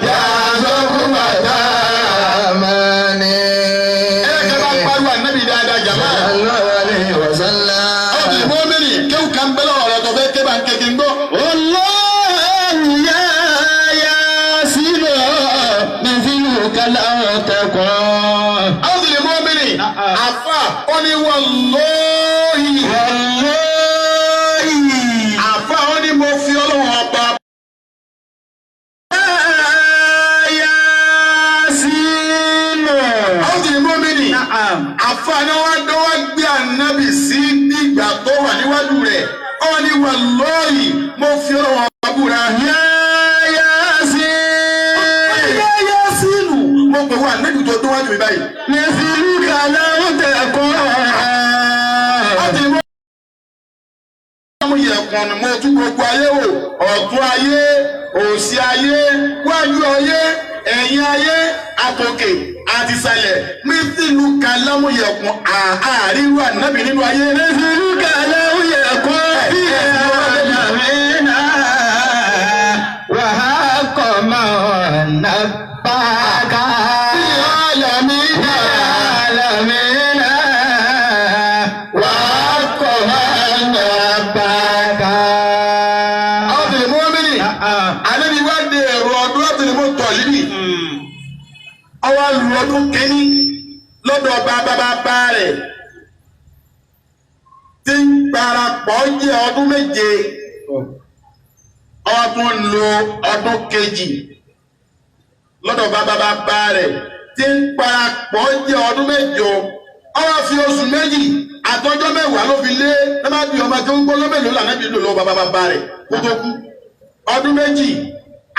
ya Safwata Rahmani. Ẹ kẹ́ bá pariwo ànábì dáadáa jàmá. Sallallahu alaihi wasallam. Ọ̀bì mọ́mìnì kéwù kan bẹ́lẹ̀ ọ̀rọ̀ tó fẹ́ ké bá ń kékin gbọ́. Ó لم تكن. Àwọn lè mọ́ mi nì. Àfà ó ní wallahi. Wallahi. Àfà ó ní mo fi Ọlọ́run ọba. Yasin. Àwọn lè mọ́ mi nì. Na'am. Àfà ni wọ́n dọ́wọ́ gbé ànábì sí ìgbà tó wà níwájú rẹ̀. Ó ní wallahi mo fi Ọlọ́run ọba búra. Ya Yasin. Yá Yásínù. Mo pè wá ànábì tó dọ́wájú mi báyìí. مثلك لم تكن. Láti mú ọmọ yẹ̀kùn ni mo tún gbogbo ayé wò, ọ̀tún ayé, òsì ayé, wájú ayé, ẹ̀yìn ayé, àtòkè àti ìsàlẹ̀, mísìlú kan lámúyẹ̀kùn àárírú ànábì nínú ayé. مثلك لم يكن في العالمين وحق من نباك Àlàmínà. العالمين وحق من نباك. Àwọn mọ́mìnì, ànábì wá dé ẹ̀rọ ọdún láti lè mú tọ̀ yìí. Ọwọ́ lu ọdún kínní lọ́dọ̀ bàbá bàbá rẹ̀ tí ń parapọ̀ jẹ́ ọdún méje. Ọwọ́ tún lo ọdún kejì lọ́dọ̀ bàbá bàbá rẹ̀ tí ń parapọ̀ jẹ́ ọdún mẹ́jọ. Ọwọ́ fi oṣù méjì àtọjọ́ mẹ́wàá ló fi lé lọ́ba bí ọmọ tó ń gbọ́ lọ́mẹ́lòó lànà bí lò lọ́wọ́ bàbá bàbá rẹ̀ kó tó kú. Ọdún méjì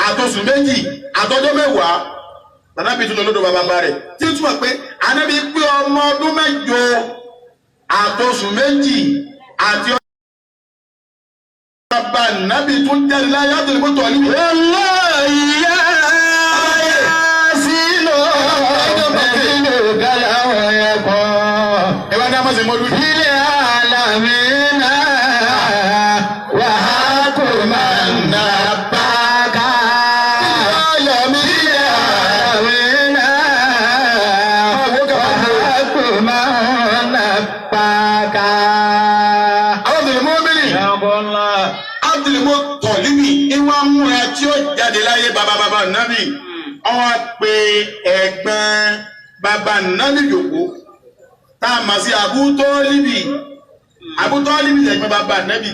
àtọṣù méjì àtọjọ́ mẹ́wàá lànà bí tún lọ lọ́dọ̀ bàbá bàbá rẹ̀ tí ó túmọ̀ pé ànábi pé ọmọ ọdún mẹ́jọ àtọṣù méjì àti bàbá nàbì tún jáde láyé àtòlùmọ́tò ọ̀lú. والله يا ياسين مثلك لم يكن Ẹ wá ní amọ̀sẹ̀ mọ́lú. في العالمين وحق من نباك في العالمين وحق من نباك. Àwọn tòlè mọ́mìnì àtòlùmọ́ tọ̀límì ìwà múra tí ó jáde láyé bàbá bàbá nàbì. Wọ́n pe ẹ̀gbọ́n bàbá nàbì yòókù tá a mọ̀ sí Àbú Tọ́líbì. Àbú Tọ́líbì lẹ̀gbọ́n bàbá nàbì.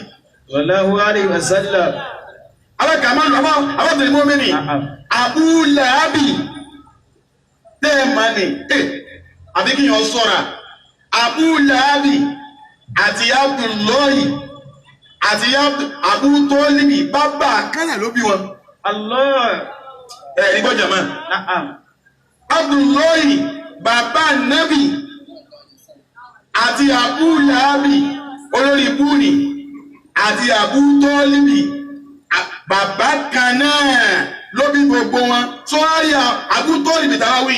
Sallallahu alayhi wa sallam. Àwọn kàmá lọ àwọn tòlè mọ́mìnì Àbú Làábì tẹ́ ẹ̀ mọ̀ ni àbí kí yàn sọ̀ra Àbú Làábì àti Abdullahi àti Àbú Tọ́líbì bàbá kánà ló bí wọn. Allah. Ẹ ní gbọ́jà mọ́. Na'am. Abdullahi bàbá Nabi àti Àbú Làábì olórí búni àti Àbú Tọ́líbì bàbá kan náà ló bí gbogbo wọn. Sọ́ọ́rì Àbú Tọ́líbì táwa wí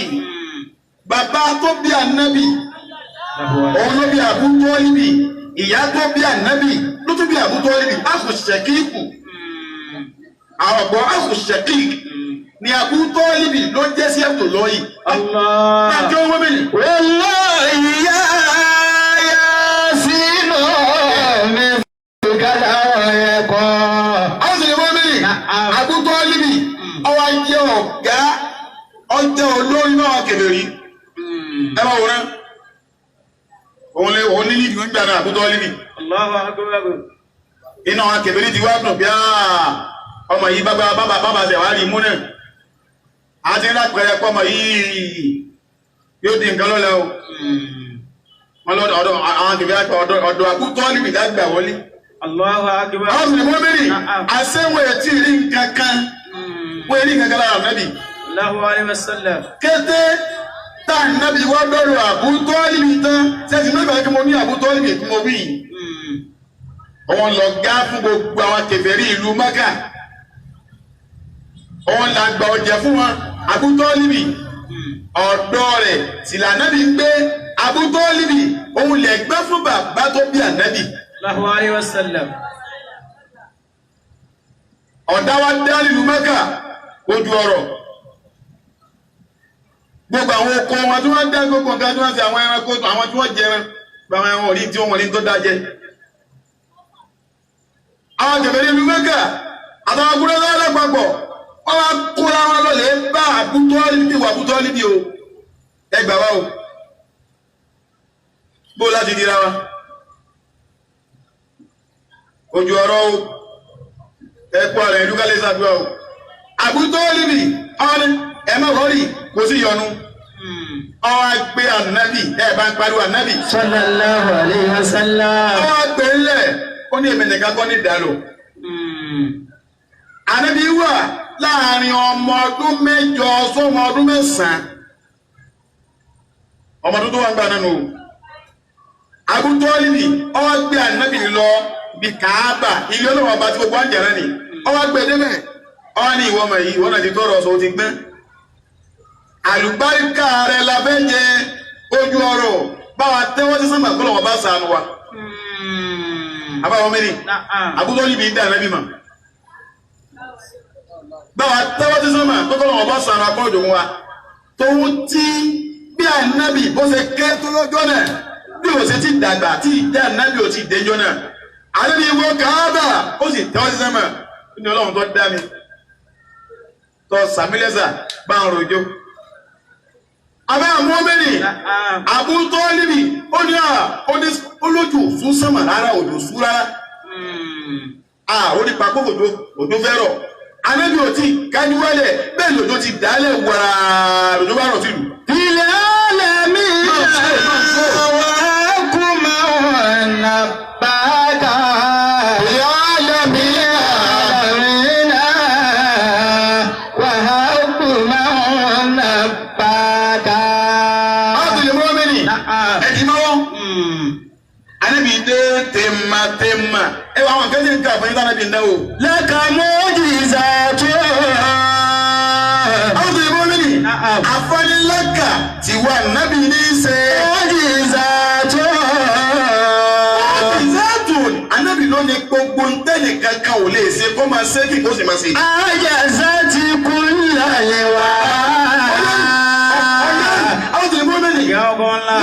bàbá tó bí ànábì òun ló bí Àbú Tọ́líbì, ìyá tó bí ànábì ló tún bí Àbú Tọ́líbì. Àkùsẹ̀kíkù àwọn ọ̀gbọ́n àkùsẹ̀kíkù ni Àbú Tọ́líbì ló jẹ́ sí Abdullahi. Allah. Àjọ wọn mẹ́rin. والله يا ياسين مثلك لم يكن. Àwọn sì lè wọ́n mẹ́rin. Àbú Tọ́líbì ọwọ́ ajé ọ̀gá ọjọ́ olórí náà kèfèrí. Ẹ bá wòran. Òun lè òun ní ìlú ìgbà náà Àbú Tọ́líbì. Allahu akbar. Iná àwọn kèfèrí ti wá dùn bí ọmọ yìí bàbá bàbá bàbá ṣẹ̀ wá rí mú náà. Àti ńlá pẹ̀lẹ́ pọ̀ ọmọ yìí yóò di nǹkan lọ́lẹ̀ o. Wọ́n lọ́dọ̀ ọ̀dọ̀ àwọn kèfèrí àti ọ̀dọ̀ Àbú Tọ́líbì dágbà wọlé. Allahu akbar. Àwọn sì lè wọ́n mẹ́rin. Àṣẹ́wọ̀n ẹ̀ tí ì rí nǹkan kan. Wọ́n rí nǹkan kan lára Ànábì. Sallallahu alayhi wa sallam. Kété tá ànábì wá dọ́rọ̀ Àbú Tọ́líbì tán sẹ́sìn mẹ́fà kí mo ní Àbú Tọ́líbì kí mo wí. Òun lọ gá fún gbogbo àwọn kèfèrí ìlú Mákà. Òun là gba ọjà fún wọn Àbú Tọ́líbì. Ọ̀dọ́ rẹ̀ sì lànábì ń gbé Àbú Tọ́líbì. Òun lè gbé fún bàbá tó bí ànábì. Sallallahu alayhi wa sallam. Ọ̀dá wa dá nílùú Mẹ́kà ojú ọ̀rọ̀. Gbogbo àwọn oko wọn tí wọ́n dá gbogbo nǹkan tí wọ́n fi àwọn ẹranko àwọn tí wọ́n jẹran gbogbo àwọn ẹran orí tí wọ́n rí tó dájẹ́. Àwọn kèfèrí ìlú Mẹ́kà àtàwọn akúrẹ́ lápapọ̀ wọ́n wá kóra wọn lọ́lẹ̀ bá Àbútọ́líbì wà Àbútọ́líbì o ẹ gbà wá o bó láti dira wa ojú ọ̀rọ̀ o ẹ kú ààrẹ ìlú kálẹ̀ sàdúrà o Àbútọ́líbì ọ̀rẹ́ ẹ má wọ́rì kò sí yọnu ọwọ́ gbé ànábì ẹ bá ń pariwo ànábì. Sallallahu alayhi wa sallam. Ọwọ́ gbé ńlẹ̀ ó ní èmi nìkan kọ́ ní ìdálò. Ànábì wà láàrin ọmọ ọdún 8 sọ́mọ ọdún 9. Ọmọ ọdún tó wà ń gbà nánu o. Àbútọ́líbì ọwọ́ gbé ànábì lọ bí Kàábà ilé ọlọ́wọ́ ọba tí gbogbo àjẹrẹ́ ni. Ọwọ́ gbé débẹ̀ ọwọ́ ní ìwọ ọmọ yìí ìwọ náà ti tọrọ ọ̀sọ̀ ó ti gbẹ́. Àlùbáríkà rẹ la fẹ́ jẹ ojú ọ̀rọ̀ báwa tẹ́wọ́ sí sánmà kó lọ́wọ́ bá sànù wa. Àbáwọn mẹ́rin Àbútọ́líbì ń dà nábì mọ̀. Báwa tẹ́wọ́ sí sánmà kó lọ́wọ́ bá sànù akọ́jọ wa. Tòun tí bí ànábì bó ṣe ké tó lọ́jọ́ náà bí ò ṣe ti dàgbà tí ìdá ànábì ò ti déjọ́ náà. Ànábì wọ Káábà ó sì tẹ́wọ́ sí sánmà ní Ọlọ́run tó dá mi. Tọ́ sàmílẹ́sà bá ń rojọ́. Abẹ́ àmọ́mẹ́rì Àbútọ́líbì ó ní olójú fún sánmà rárá òjò sú rárá ó ní papọ̀ òjò fẹ́rọ̀ Ànábì ò tí kájú wálẹ̀ bẹ́ẹ̀ lòjò ti dálẹ̀ wàrà òjò bá rọ̀ sílùú. Ilẹ̀ ọ̀lẹ́mí wà kú máa nà bàgà. Ilẹ̀ ọ̀lẹ́mí wà kú máa nà bàgà. Ànábì dé tèmátèmá ẹ wà àwọn kẹ́sì ń kà fún yín tánàbì ń dáwò. Laka mujizatu. Àwọn tó yẹ bọ́ mí ni àfọlélẹ́kà tí wà nábì ní í ṣe. Mujizatu. Mujizatu Ànábì ló ní gbogbo ntẹ́nì kankan ò lè ṣe kó máa ṣe kí kó sì máa ṣe. Ajazati kullal wara. Àwọn tó yẹ bọ́ mí ni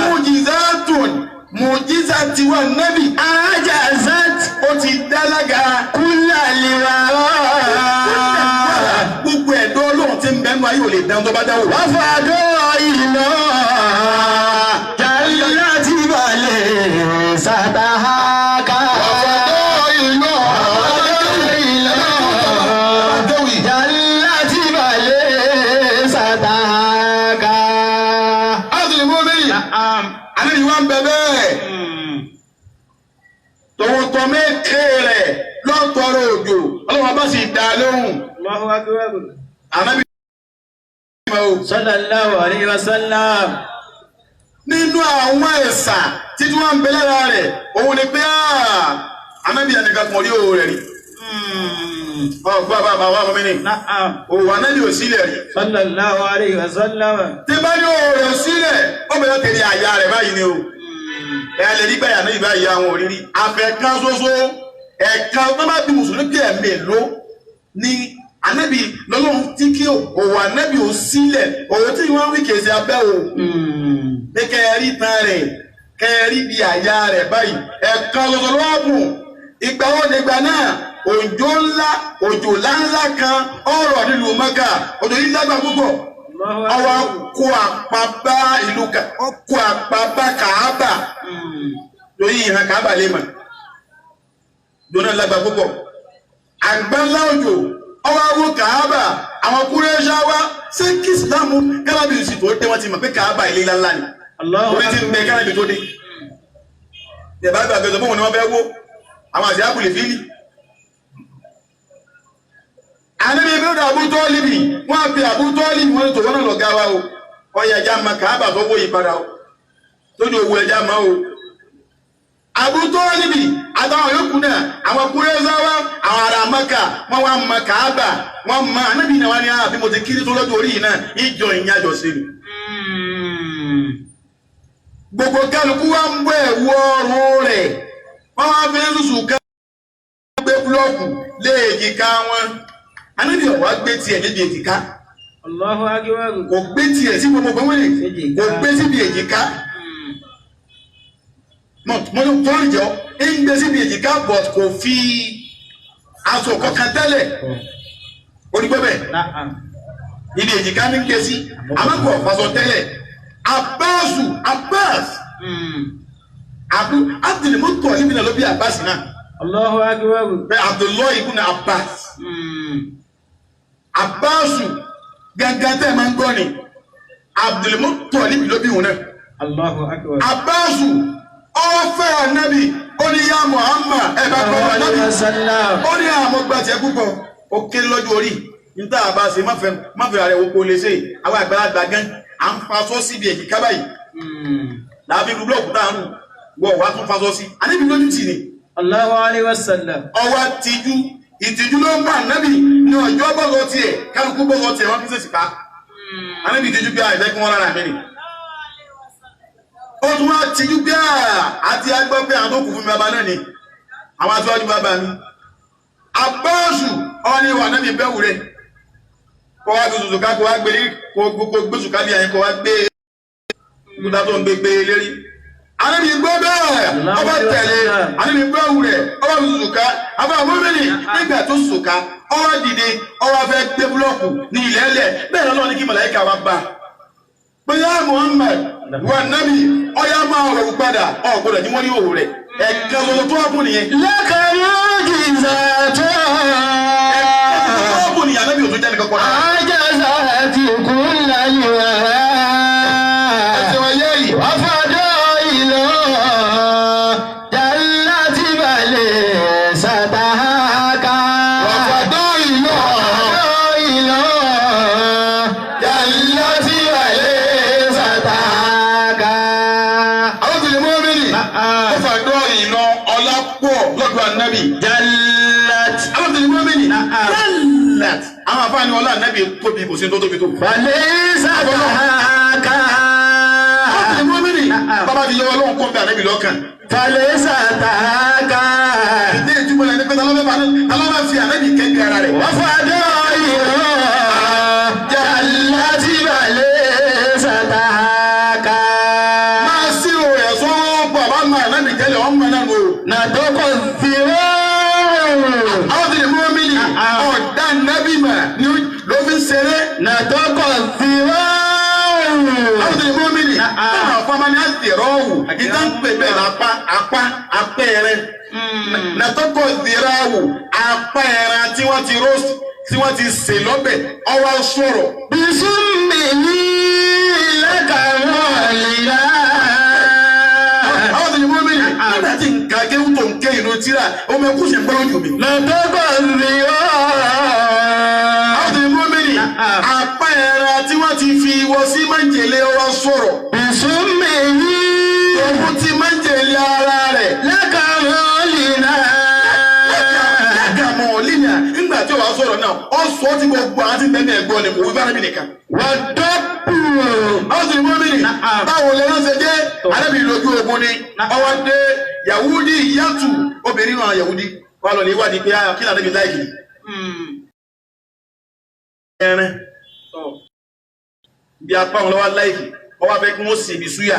mujizatu mujiza ti wà nábì. Ajazat. Ó ti dálága. Kullal wara. Gbogbo ẹ̀dọ́ Ọlọ́run tí ń bẹ́ẹ̀ nù ayé ò lè dán tó bá dáwò. Wọ́n fàdó iná jannati balẹ̀ sàtàhàkà. Wọ́n fàdó iná jannati balẹ̀ sàtàhàkà. Àtúnyẹ̀ mọ́ mẹ́rin. Ànábì wa ń bẹ bẹ́ẹ̀. Tòwòtò mẹ́kẹ́ rẹ̀ lọ́tọ̀ọ̀rọ̀ òjò Ọlọ́run bá sì dá lóhùn. Allahu akbar. Ànábì Sallallahu alayhi wa sallam. Nínú àwọn ẹ̀sà títí wọ́n ń bẹ lára rẹ̀ òun ni pé Ànábì ẹnìkan kan rí òwò rẹ̀ rí. Ọgbà bàbá wa mọ́mí ni. Òwò Ànábì ò sílẹ̀ rí. Sallallahu alayhi wa sallam. Tí bá ní òwò rẹ̀ sílẹ̀ ó bẹ̀rẹ̀ tẹ̀lé àyà rẹ̀ báyìí ni o. Ẹ lè rí báyà náà ìbáyìí àwọn òrírí. Àfẹ̀kan ṣoṣo ẹ̀kan tó bá bí mùsùlùmí bí ẹ̀mí ló ní Ànábì lọ́lọ́run tí kí òwò Ànábì ò sílẹ̀ òwò tí wọ́n wí kèsì abẹ́ o. Pé kẹ́ẹ̀rí tan rẹ̀ kẹ́ẹ̀rí bí àyà rẹ̀ báyìí ẹ̀kan ṣoṣo lọ́wọ́ bùn. Ìgbà wo nígbà náà òjò ńlá òjò ńláńlá kan ọ̀rọ̀ nílùú Mẹ́kà òjò yìí lágbà púpọ̀. Ọwọ́ kó àpá bá ìlú kó àpá bá Kàábà lórí ìhàn Kàábà lè mọ̀ lónà lágbà púpọ̀. Àgbà ńlá òjò ọwọ́ awó Kàábà àwọn Kúrẹ́ṣà wá ṣé kí Ìsìlámù kárábì sì tó dé wọ́n ti mọ̀ pé Kàábà ilé ńláńlá ni orí ti ń bẹ kárábì tó dé. Ìyàbá àgbà àgbẹ̀sọ̀ fún wọn ni wọ́n fẹ́ wó àwọn àti ápùlì fílì. Ànábì ibùdó Àbútọ́líbì wọ́n á fi Àbútọ́líbì wọ́n tó wọ́n náà lọ ga wa o ọyẹ ẹja ma Kàábà tó wó yìí padà o tójú owó ẹja ma o. Àbútọ́líbì àtàwọn yòókù náà àwọn Kúrẹ́sáwá àwọn ará Mẹ́kà wọ́n wá ma Kàábà wọ́n ma Ànábì náà wá ní àbí mo ti kiri tó lọ́jọ́ orí yìí náà ìjọ ìyájọ sí mi. Gbogbo kálukú wa ń bọ̀ ẹ̀wù ọrùn rẹ̀ wọ́n wá fi lùsù ká gbé búlọ́ọ̀kù lé èjìká wọn. Ànábì ọ̀wá gbé tiẹ̀ níbi èjìká. Allahu akbar. Kò gbé tiẹ̀ sí gbogbo gbọ́nwé kò gbé síbi èjìká. Mọ̀tò jọ ń gbé síbi èjìká but kò fi aṣọ kankan tẹ́lẹ̀. Onígbọ́ bẹ́ẹ̀. Ibi èjìká ní ké sí. Àmọ́ kò fasọ tẹ́lẹ̀. Abáàsù Abbas. Abdul Muttalib náà ló bí Abbas náà. Allahu akbar. Bẹ́ẹ̀ Abdullahi ibn Abbas. Abbasu gangan tẹ́ ẹ máa ń gbọ́ ni Abdul Muttalib ló bí òun náà. Allahu akbar. Abbasu ọ̀fẹ́ ànábì ó ní yá Muhammad ẹ bá gbọ́ ànábì ó ní àmọ́ gba tiẹ̀ púpọ̀ ó kéré lọ́jọ́ orí níta àbá ṣe má fẹ́ ààrẹ wo kó lè ṣe àwọn àgbàlagbà gan à ń faṣọ síbi èjìká báyìí làbí búlọ̀kù tá à ń wọ̀ wá tún faṣọ sí ànábì lójú tì ní. Allahu alayhi wa sallam. Ọwọ́ tìjú ìtìjú ló ń bá ànábì ní ọjọ́ bọ́sọ̀ tiẹ̀ kálukú bọ́sọ̀ tiẹ̀ wọ́n fi ṣèṣì pa ànábì ìtìjú bí àìfẹ́ kí wọ́n rárá mi nì. Ó tún wá tìjú bí àti agbọ́ pé àwọn tó kù fún mi bàbá náà ni àwọn aṣáájú bàbá mi. Abáàsù ọ̀ni wà náà mi bẹ́wù rẹ̀ kó wá fi sùsù ká kó wá gbé kó gbé sùkà bí àyẹn kó wá gbé kúta tó ń gbé gbé lérí. Ànábì gbọ́ bẹ́ẹ̀ ọba tẹ̀lé ànábì bẹ́wù rẹ̀ ọba fi sùsù ká àbá mọ́mìnì nígbà tó sùsù ká ọwọ́ dìde ọwọ́ fẹ́ gbé búlọ́ọ̀kù ní ilẹ̀ ẹlẹ̀ bẹ́ẹ̀ lọ́wọ́ ní kí màláíkà wá bá bóyá Muhammad wà nábì ọyá máa rọ̀ padà ọ̀gbọ́dọ̀ ní wọ́n ní òwò rẹ̀ ẹ̀ka lọ́wọ́ tó wà bù nìyẹn. Lẹ́kọ̀ọ́ jìzà tó. Ẹ̀ka tó wà bù nìyẹn ànábì òtún jáde kankan. Àjẹsà ti kú lálẹ́ wá. Ẹ̀sìn wọn yẹ́ yìí. Wàfàdọ́ ìlú jàlá ti balẹ̀ sàtàkà. Wàfàdọ́ ìlú ìlú jàlá ti balẹ̀ sàtàkà. Àwọn tìlẹ̀ mọ́mìnì. Wàfàdọ́ ìlú ọlá pọ̀ lọ́dọ̀ ànábì. Jàlát. Àwọn tìlẹ̀ mọ́mìnì. Jàlát. Àwọn àfáàní ọlá ànábì tóbi kò sí tó tóbi tó. Balẹ̀ sàtàkà. Àwọn tìlẹ̀ mọ́mìnì. Bàbá ti yọ ọlọ́run kọ́ bí ànábì lọ́kàn. Falẹ̀ sàtàkà. Ìdí ìtumọ̀ rẹ̀ ni pé ta ló bá fi ànábì kẹ́gbẹ́ ara rẹ̀. Wàfàdọ́ ìlú jàlá ti balẹ̀ sàtàkà. Máa sírò ẹ̀ sọ́wọ́ bàbá máa ànábì tẹ́lẹ̀ ọmọ náà lò. Nàdókò zero. Àwọn tìlẹ̀ mọ́mìnì. Ọ̀dà ànábì mà ni ló fi ń ṣeré. Nàdókò zero. Àwọn tìlẹ̀ mọ́mìnì. Táwọn afọ́nmá ni á sì rọ́ọ̀wù. Ìtàn pè bẹ́ẹ̀ lápá apá apẹ́ẹ̀rẹ́. Nàtọ́kọ̀ zero apẹ́ẹ̀rẹ́ tí wọ́n ti roast tí wọ́n ti sè lọ́bẹ̀ ọwọ́ sọ̀rọ̀. Bisummi lẹ́kàrọ̀ ìlà. Àwọn tìlẹ̀ mọ́mìnì. Nígbà tí nǹkan kéwù tó ń ké inú tíra, ọmọ ẹkú sì ń gbọ́dọ̀ jù mí. Nàdókò zero. Àwọn tìlẹ̀ mọ́mìnì. Apẹ́ẹ̀rẹ́ tí wọ́n ti fi ìwọ sí májèlé ọwọ́ sọ̀rọ̀. Bisummi Òun ti májèlé ara rẹ̀. lẹ́kàrọ̀ ìlà. Lágàmọ̀ lílà nígbà tí ó wàá sọ̀rọ̀ náà, ó sọ tí gbogbo àwọn tí bẹ́ẹ̀ gbọ́ ni kò wí bára mi nìkan. Wàdọ́pù. Àwọn sì ní mọ́mìnì. Báwo lè ránṣẹ́ jẹ́? Arábìnrin lójú ogun ni. Ọwọ́ dé Yahudi yàtù obìnrin náà Yahudi. Wà lọ ní ìwádìí pé kí lànà mi láìkì. Ẹran bí apá wọn lọ́wọ́ láìkì, ọwọ́ afẹ́ kí wọ́n sì ibi súyà.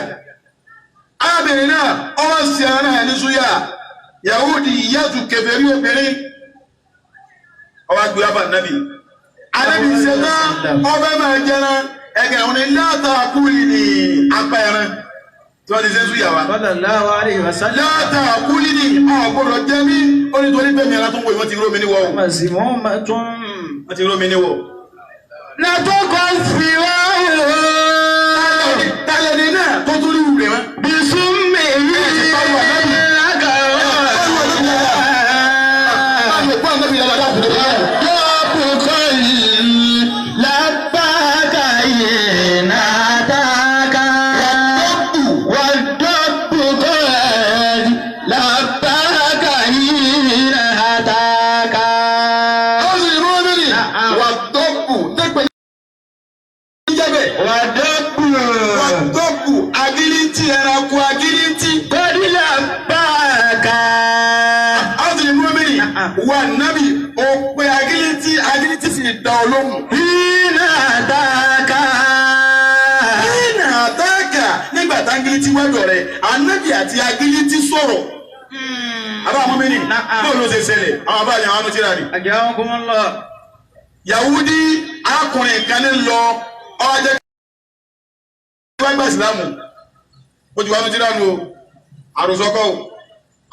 Arábìnrin náà ọwọ́ sí ara náà ní súyà. Yahudi yàtù kèfèrí obìnrin. Ọwọ́ agbé wá bá nàbì. Ànábì ṣe tán ọbẹ̀ máa jẹran ẹ̀gẹ̀ òní látàkùlì ní apá ẹran tí wọ́n ti ṣe ń súyà wa. Sallallahu alayhi wa sallam. Látàkùlì ní ọ̀gbọ́dọ̀ jẹ́ mí ó ní torí pé mi ẹran tó ń wò yìí wọ́n ti ró mi níwọ̀ o. Mazmumatun. Wọ́n ti ró mi níwọ̀. Nàdókò zero. Tálẹ́ni náà tó tún rí wùrẹ̀ mọ́. Bisummi lẹ́kàrọ̀ ìlà. Báwo gbọ́ ànábì dáadáa dákun tó bá yà. Àwọn sì ní mọ́mìnì wà dọ́kù dẹ́pẹ̀ ní jẹ́bẹ̀. Wà dọ́kù agilintí ẹranko agilintí. Àwọn sì ní mọ́mìnì wà nábì òpè agilintí agilintí sì dá ọ lóhùn. Nínà àtàkà nígbà tá agilintí wádọ̀ rẹ̀ ànábì àti agilintí sọ̀rọ̀. Àbá mọ́mìnì bóòlù ló ṣe ṣẹlẹ̀ àwọn àbá àyàn àwọn tíra ni. Ajakumullah. Yahudi akọ Arákùnrin kan ní lọ ọjọ́ wá gba ìsìlámù. Ó ti wá ní tíránu o, àròsọkọ o.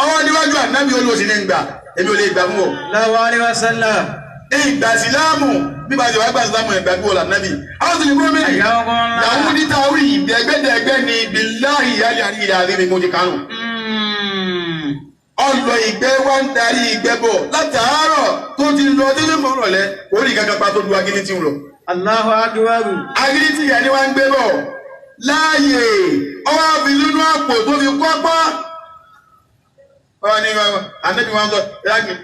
Ọwọ́ níwájú ànábì olóòsì ní gbà, èmi ò lè gbà fún ọ. Sallallahu alaihi wasallam. Ìgbà ìsìlámù bí bá ṣe wá gba ìsìlámù ẹ̀gbà bí wọ́n lànàbì. Àwọn sì ní gómìnà. Hayyakumullah. Yahudi táwí ìdẹ́gbẹ́dẹ́gbẹ́ ni bíláhì yálì àríyá rí mi mo ti kánú. Ọlọ ìgbẹ́ wá ń darí ìgbẹ́ bọ̀ látàárọ̀ tó ti lọ délé mọ́rọ̀lẹ́ orí kankan pa tó lu agilítì ń lọ. Allahu akbar. Agilítì yẹn ni wá ń gbé bọ̀ láàyè ọwọ́ àfi nínú àpò tó fi kọ́pá. Ọwọ́ ni ànábì wọn sọ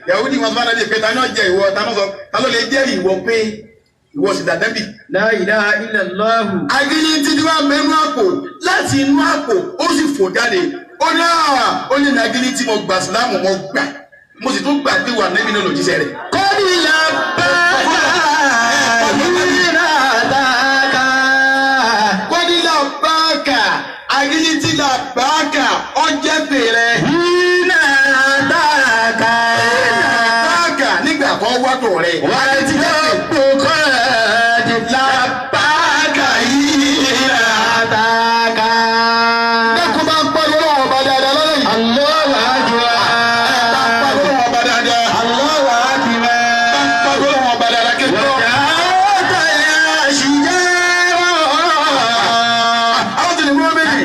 Yahudi wọn sọ fún ànábì pé ta ni ó jẹ ìwọ ta ló sọ ta ló lè jẹ́rìí ìwọ pé ìwọ sì dàdẹ́bì. La ilaha illallah. Agilítì tí wọ́n mẹ́nu àpò láti inú àpò ó sì fò jáde. Ó ní àà ó ní agilítì mo gbà sílámù mo gbà mo sì tún gbà pé wà níbi ní olùjíṣẹ́ rẹ̀. Kọ́dìlà bàkà hínà tàkà. Kọ́dílà báàkà agilítì là báàkà ọjẹ́ fèrè. Hínà tàkà. Báàkà nígbà kan wátò rẹ̀. Wà á ti kó kọ́dìlà bàkà hínà tàkà. Dẹ́kun bá ń pariwo lọ́wọ́ ọba dáadáa lọ́lọ́ yìí. Allahu akbar. Bá ń pariwo lọ́wọ́ ọba dáadáa. Allahu akbar. Bá ń pariwo lọ́wọ́ ọba dáadáa kí n gbọ́. Wàdàtà yà ṣìjẹ́rọ̀. Àwọn tó lè mú méjì.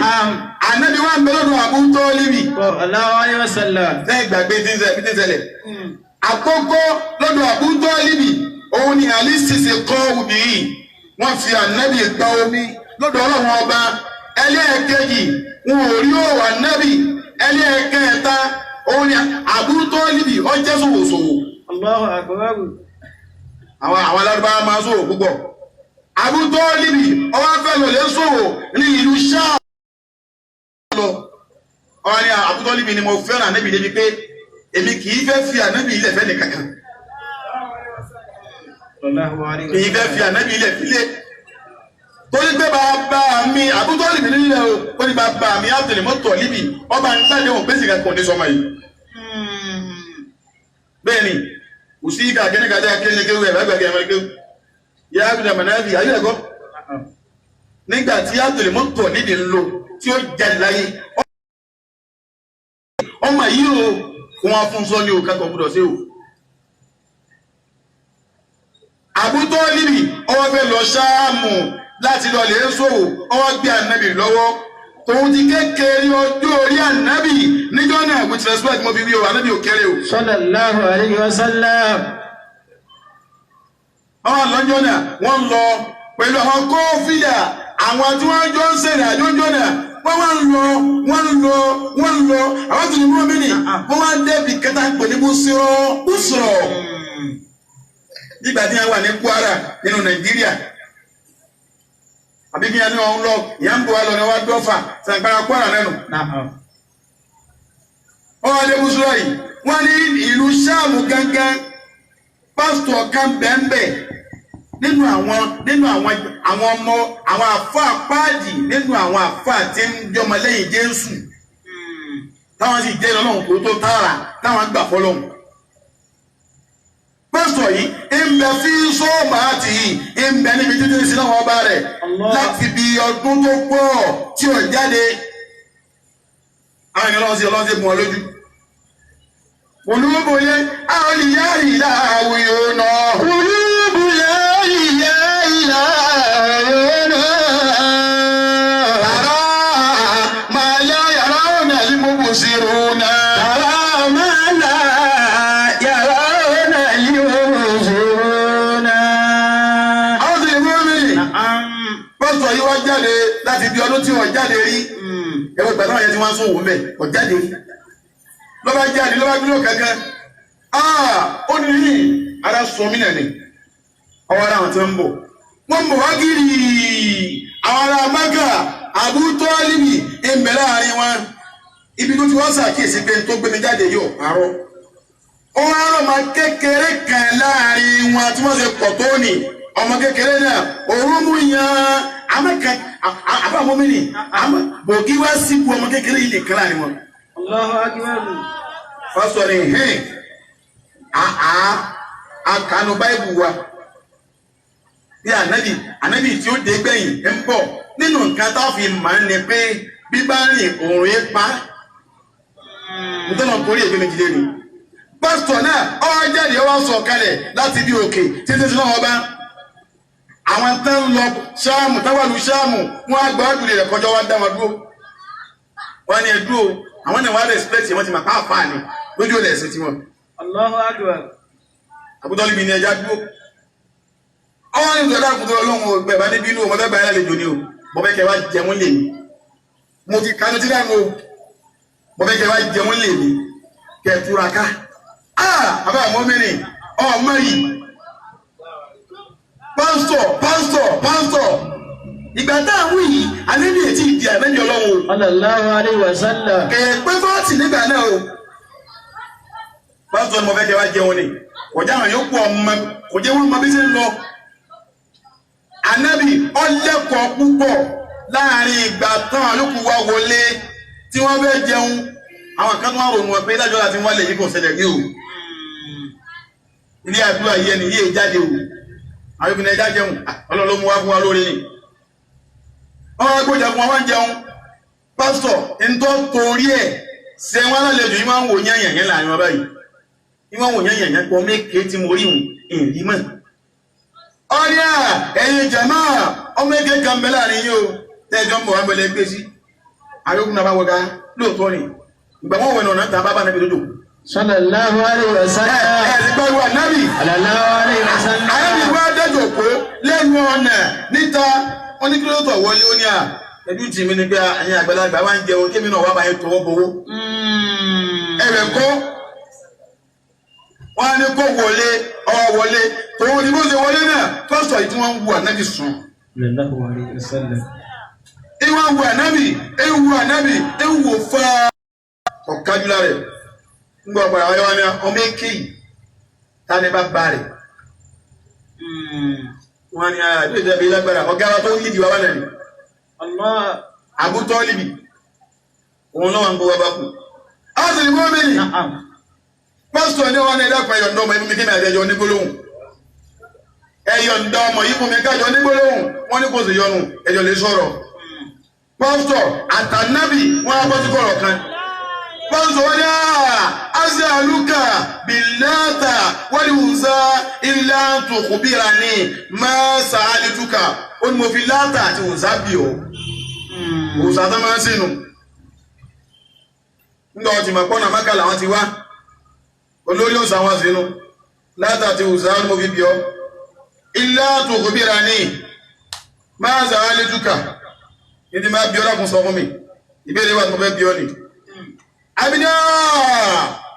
Ànábi wa ń bẹ lọ́dọ̀ Abu Tọ́líbì. Sallallahu alaihi wasallam. Lẹ́yìn ìgbàgbé tí ń ṣẹlẹ̀. Àkọ́kọ́ lọ́dọ̀ Abu Tọ́líbì, òun ni Ali Sisi kọ́ obìnrin. Wọ́n fi ànábì gba omi lọ́dọ̀ Ọlọ́run ọba. Ẹlẹ́ẹ̀kejì, wọn ò rí òwò ànábì. Ẹlẹ́ẹ̀kẹta, òun ni Abu Tọ́líbì, ó jẹ́ ṣòwòṣòwò. Allahu akbar. Àwọn alárúbáwá máa ń ṣòwò púpọ̀. Abu Tọ́líbì, ó wá fẹ́ lọ lè ṣòwò ní ìlú Ṣáà lọ. Ọ̀rọ̀ ni Abu Tọ́líbì ni mo fẹ́ràn ànábì débi pé èmi kì í fẹ́ fi ànábì ilẹ̀ fẹ́ nìkankan. Sallallahu alaihi Kì í fẹ́ fi ànábì ilẹ̀ filẹ̀. Torí pé bàbá mi Abu Tọ́líbì nílẹ̀ o, ó ní bàbá mi Abdul Muttalib ọba ń gbàdé òun pèsè kankan ní sọmọ yìí. Bẹ́ẹ̀ni, kò sí ìka kíníkàjá kéwù ẹ̀ bàgbàgbà ẹ̀mọ́ kéwù. Yá Abdul Manafi, ayé ẹ̀kọ́. Nígbà tí Abdul Muttalib ń lò tí ó jáde láyé, ọmọ yìí o, kó wọn fún sọ ní o kakọ̀ gbọdọ̀ sí o. Abu Tọ́líbì ọwọ́ fẹ́ lọ Ṣáàmù láti lọ lè ṣòwò ọwọ́ gbé ànábì lọ́wọ́. Tòun ti kékeré ọjọ́ orí ànábì níjọ́ náà with respect mo fi wí o, ànábì ò kéré o. Sallallahu alaihi wasallam. Àwọn lọ́jọ́ náà wọ́n lọ pẹ̀lú àwọn kófìdà àwọn tí wọ́n jọ ń ṣèrìn àjò jọ náà wọ́n wá ń lọ wọ́n ń lọ wọ́n ń lọ àwọn tó ní mú mi nì wọ́n wá ń débi kẹta ń pè ní Búsírọ̀ Búsírọ̀ nígbà tí wọ́n wà ní Kwara nínú Nàìjíríà àbí kí wọ́n ní wọ́n lọ ìyá ń bọ̀ wá lọ ní wọ́n dọ́fà sàǹkárá Kwara lẹ́nu. Wọ́n wá dé Búsírọ̀ yìí wọ́n ní ìlú Ṣáàmù gángan pásítọ̀ kan bẹ́ẹ̀ nínú àwọn àwọn ọmọ àwọn àfáà páàdì nínú àwọn àfáà tí ń jọmọ lẹ́yìn Jésù táwọn sì jẹ́ Ọlọ́run tó tó tààrà táwọn gbà fọlọ́run. Pásítọ̀ yìí ń bẹ sí sọ́ọ̀mù àti yìí ń bẹ níbi títí sí náà ọba rẹ̀ láti bí ọdún tó pọ̀ tí ò jáde. Àwọn ènìyàn Ọlọ́run sí bùn ọ lójú. Olúboyè àlìyá ìlà àwòyò náà. Olúboyè àlìyá ìlà àwòyò náà. Tàrà máa yá yàrá ọ̀nà yìí mo bù sí rúnà. Tàrà máa là yàrá ọ̀nà yìí mo bù sí rúnà. Àwọn tó lè mú mi. Pásítọ̀ yìí wá jáde láti bí ọdún tí wọ́n jáde rí. Ẹ̀wọ̀n ìgbà táwọn yẹn ti wá ń sún òun mẹ́, kò jáde rí. Lọ́ba jáde lọ́ba dúró kankan. Ó ní yìí ara sọ mí nàní. Ọwọ́ ara àwọn tí wọ́n ń bọ̀. Wọ́n ń bọ̀ wá gírì. Àwọn ará Mákà, Abu Tọ́líbì ń bẹ láàrin wọn. Ibi tó ti wá ṣàkíyèsí pé tó gbé mi jáde yóò parọ́. Ó wá rọ̀ máa kékeré kan láàrin wọn tí wọ́n ṣe pọ̀ tó nì. Ọmọ kékeré náà, òun mú yan. Àbámọ́ mi nì. Bògí wá síbu ọmọ kékeré yìí nìkan láàrin wọn. Allahu akbar. Pásítọ̀ ni hìn àá akànú báìbù wa Bí ànábì ànábì tí ó dé gbẹ̀yìn ń bọ̀ nínú nǹkan tá a fi mọ̀ ní pé bíbá rìn òun yé pa. Nítorí wọn kórè ègbé méjìlél ni. Pásítọ̀ náà ó wá jáde ó wá sọ̀ kalẹ̀ láti bí òkè títí tí wọ́n bá. Àwọn tó ń lọ Ṣáàmù táwàlú Ṣáàmù wọ́n á gba ọdún rẹ̀ kọjá wọ́n dá wọn dúró. Wọ́n ní ẹ dúró àwọn náà wọ́n á respect wọ́n ti mà pàápàá ni lójú ọ̀lẹ̀ ẹ̀sìn tiwọn. Allahu akbar. Àbútọ́líbi ni ẹja dúró. Ọwọ́ ní ìtọ́jú àkùtọ́ ọlọ́run ò gbẹ̀bá níbí inú ọmọ bẹ́ẹ̀ lálejò ni o. Mo fẹ́ kẹ́ wá jẹun lè mi. Mo ti kánú tí dáhùn o. Mo fẹ́ kẹ́ wá jẹun lè mi. Kẹ́ ẹ túra ká. Àbá àmọ́ mẹ́rin ọmọ yìí. Pásítọ̀ pásítọ̀ pásítọ̀. Ìgbà tá à ń wí yìí, àlejò ètí ìdí àlejò ọlọ́run o. Sallallahu alayhi wa sallam. Kẹ̀ẹ́ pé fọ́ọ̀tì nígbà náà o. Pásítọ̀ ni mo fẹ́ kẹ́ wá jẹun ni. Kò jẹ́ àwọn yòókù ọmọ kò jẹ́ wọ́n mọ bí ṣe ń lọ. Ànábì ọlẹ́kọ̀ọ́ púpọ̀ láàrin ìgbà táwọn yòókù wá wọlé tí wọ́n fẹ́ jẹun. Àwọn kan tó wá ronú wọn pé lájọ́ láti wọ́n lè yí kò ṣẹlẹ̀ rí o. Ilé àdúrà yìí ẹni yéé jáde o. Àwọn yòókù ní ẹja jẹun, Ọlọ́run ló mú wá fún wa lórí ni. Wọ́n wá gbọ́jà fún wa wọ́n jẹun. Pásítọ̀ ntọ́ torí ẹ̀ ṣe wọn lálejò yìí máa ń wò yẹn yẹn láàrin wọn báyìí. Yìí máa ń wò yẹn yẹn pọ̀ méke tí mo rí ìrì mọ̀. Ọ̀rẹ́ à ẹ̀yin jàmá ọmọ èké kan bẹ láàrin yìí o tẹ́jọ́ ń bọ̀ wá bẹ̀lẹ̀ gbé sí. Àyókù náà bá wọ ga lóòótọ́ ni. Ìgbà wọn wẹ̀ nà ta bá bá nàbí lójó. Sallallahu alayhi wa sallam. Ẹ ẹ gbọ́dọ̀ ànábì. Sallallahu alayhi wa sallam. Ànábì wá dẹ́jọ́ pé lẹ́nu ọ̀nà níta wọ́n ní kí ló tọ̀ wọlé ó ní à. Ẹbí tì mí ni pé ẹ̀yin àgbàlagbà máa ń jẹun kémi náà wá bá yẹn tọwọ́ bowó. Ẹ̀rẹ̀ kọ́ wọ́n á ní kó wọlé ọwọ́ wọlé tòun ni bó ṣe wọlé náà pásítọ̀ yìí tí wọ́n ń wu ànábì sùn. Sallallahu alayhi wa sallam. Ìwọ̀n wu ànábì ewu ànábì ewu fa ọ̀kájúlá rẹ̀ ń gbọ́ ọ̀pọ̀ àwọn ẹ̀wọ̀n ọmọ èké yìí ta ni bá ba rẹ̀. Wọ́n ní àdúgbò ìjọba ìlágbára ọ̀gá wa tó ń yídi wa wà lẹ́nu. Allah. Abu Tọ́líbì òun náà ń bọ́ wa bá kú. A sì ní gómìnì. Pásítọ̀ ní wọn ní ẹ̀dá kan ẹ̀yọ̀ǹda ọmọ yìí fún mi kí ni àjẹjọ onígbólóhùn. Ẹ̀yọ̀ǹda ọmọ yìí fún mi kájọ onígbólóhùn. Wọ́n ní kò sì yọnu ẹ̀jọ̀ lè sọ̀rọ̀. Pásítọ̀ àtànábì wọn á bọ́ sí kọ̀rọ̀ kan. Pásítọ̀ wọn ní àṣẹ àlùkà bìláàtà wọ́n ní wùsà ilá tòkùbíra ní máa sàálítúkà. Ó ní mo fi láàtà àti wùsà bì ọ́. Òòsà tó máa ń sínú nígbà wọn ti mọ̀ pọ́nà Mákà làwọn ti wá olórí òòsà wọn sínú látàtí òòsà ni mo fi bí ọ ilé àtòkò bíra ní máa zàrá létúkà ní ti máa bí ọ lákùn sọ fún mi ìbéèrè wà tí mo fẹ́ bí ọ ni. Àbíní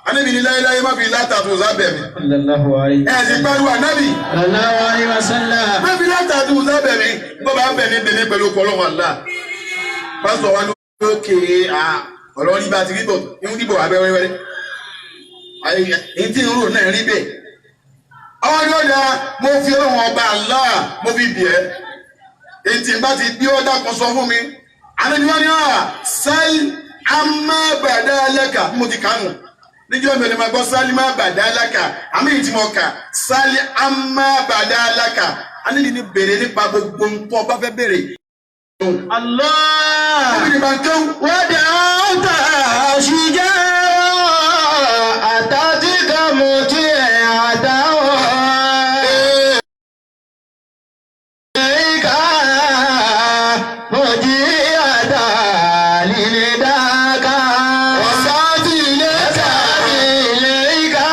ànábì ní láéláé má fi látàtí òòsà bẹ̀ mí. Sallallahu alayhi. Ẹ sì pariwo ànábì. Sallallahu alayhi wa sallam. Má fi látàtí òòsà bẹ̀ mí bọ́ bá bẹ̀ mí bẹ̀ mí pẹ̀lú ọkọ̀ Allah. Pásítọ̀ wa lókè ọ̀rọ̀ rí bá ti rí bọ̀ ń rí bọ̀ abẹ́ wẹ́rẹ́wẹ́rẹ́. Èyí tí ń rò náà rí bẹ́ẹ̀. Ọwọ́ ni ó da mo fi ọlọ́run ọba Allah mo fi bì ẹ́. Èyí tí n bá ti bí ọ́ dákun sọ fún mi. Àlejò wa ni sẹ́lí amábàdá lẹ́kà mo ti kànú. Níjọ́ mi ò ní máa gbọ́ sálí má bàdá lẹ́kà. Àmì èyí tí mo kà sálí amábàdá lẹ́kà. Àlejò ni bèrè nípa gbogbo nǹkan ọba fẹ́ bèrè. Allah. Wada'awta shijara atatika muti'atan ilayka muji'atan lilidaka Wasati ilayka ilayka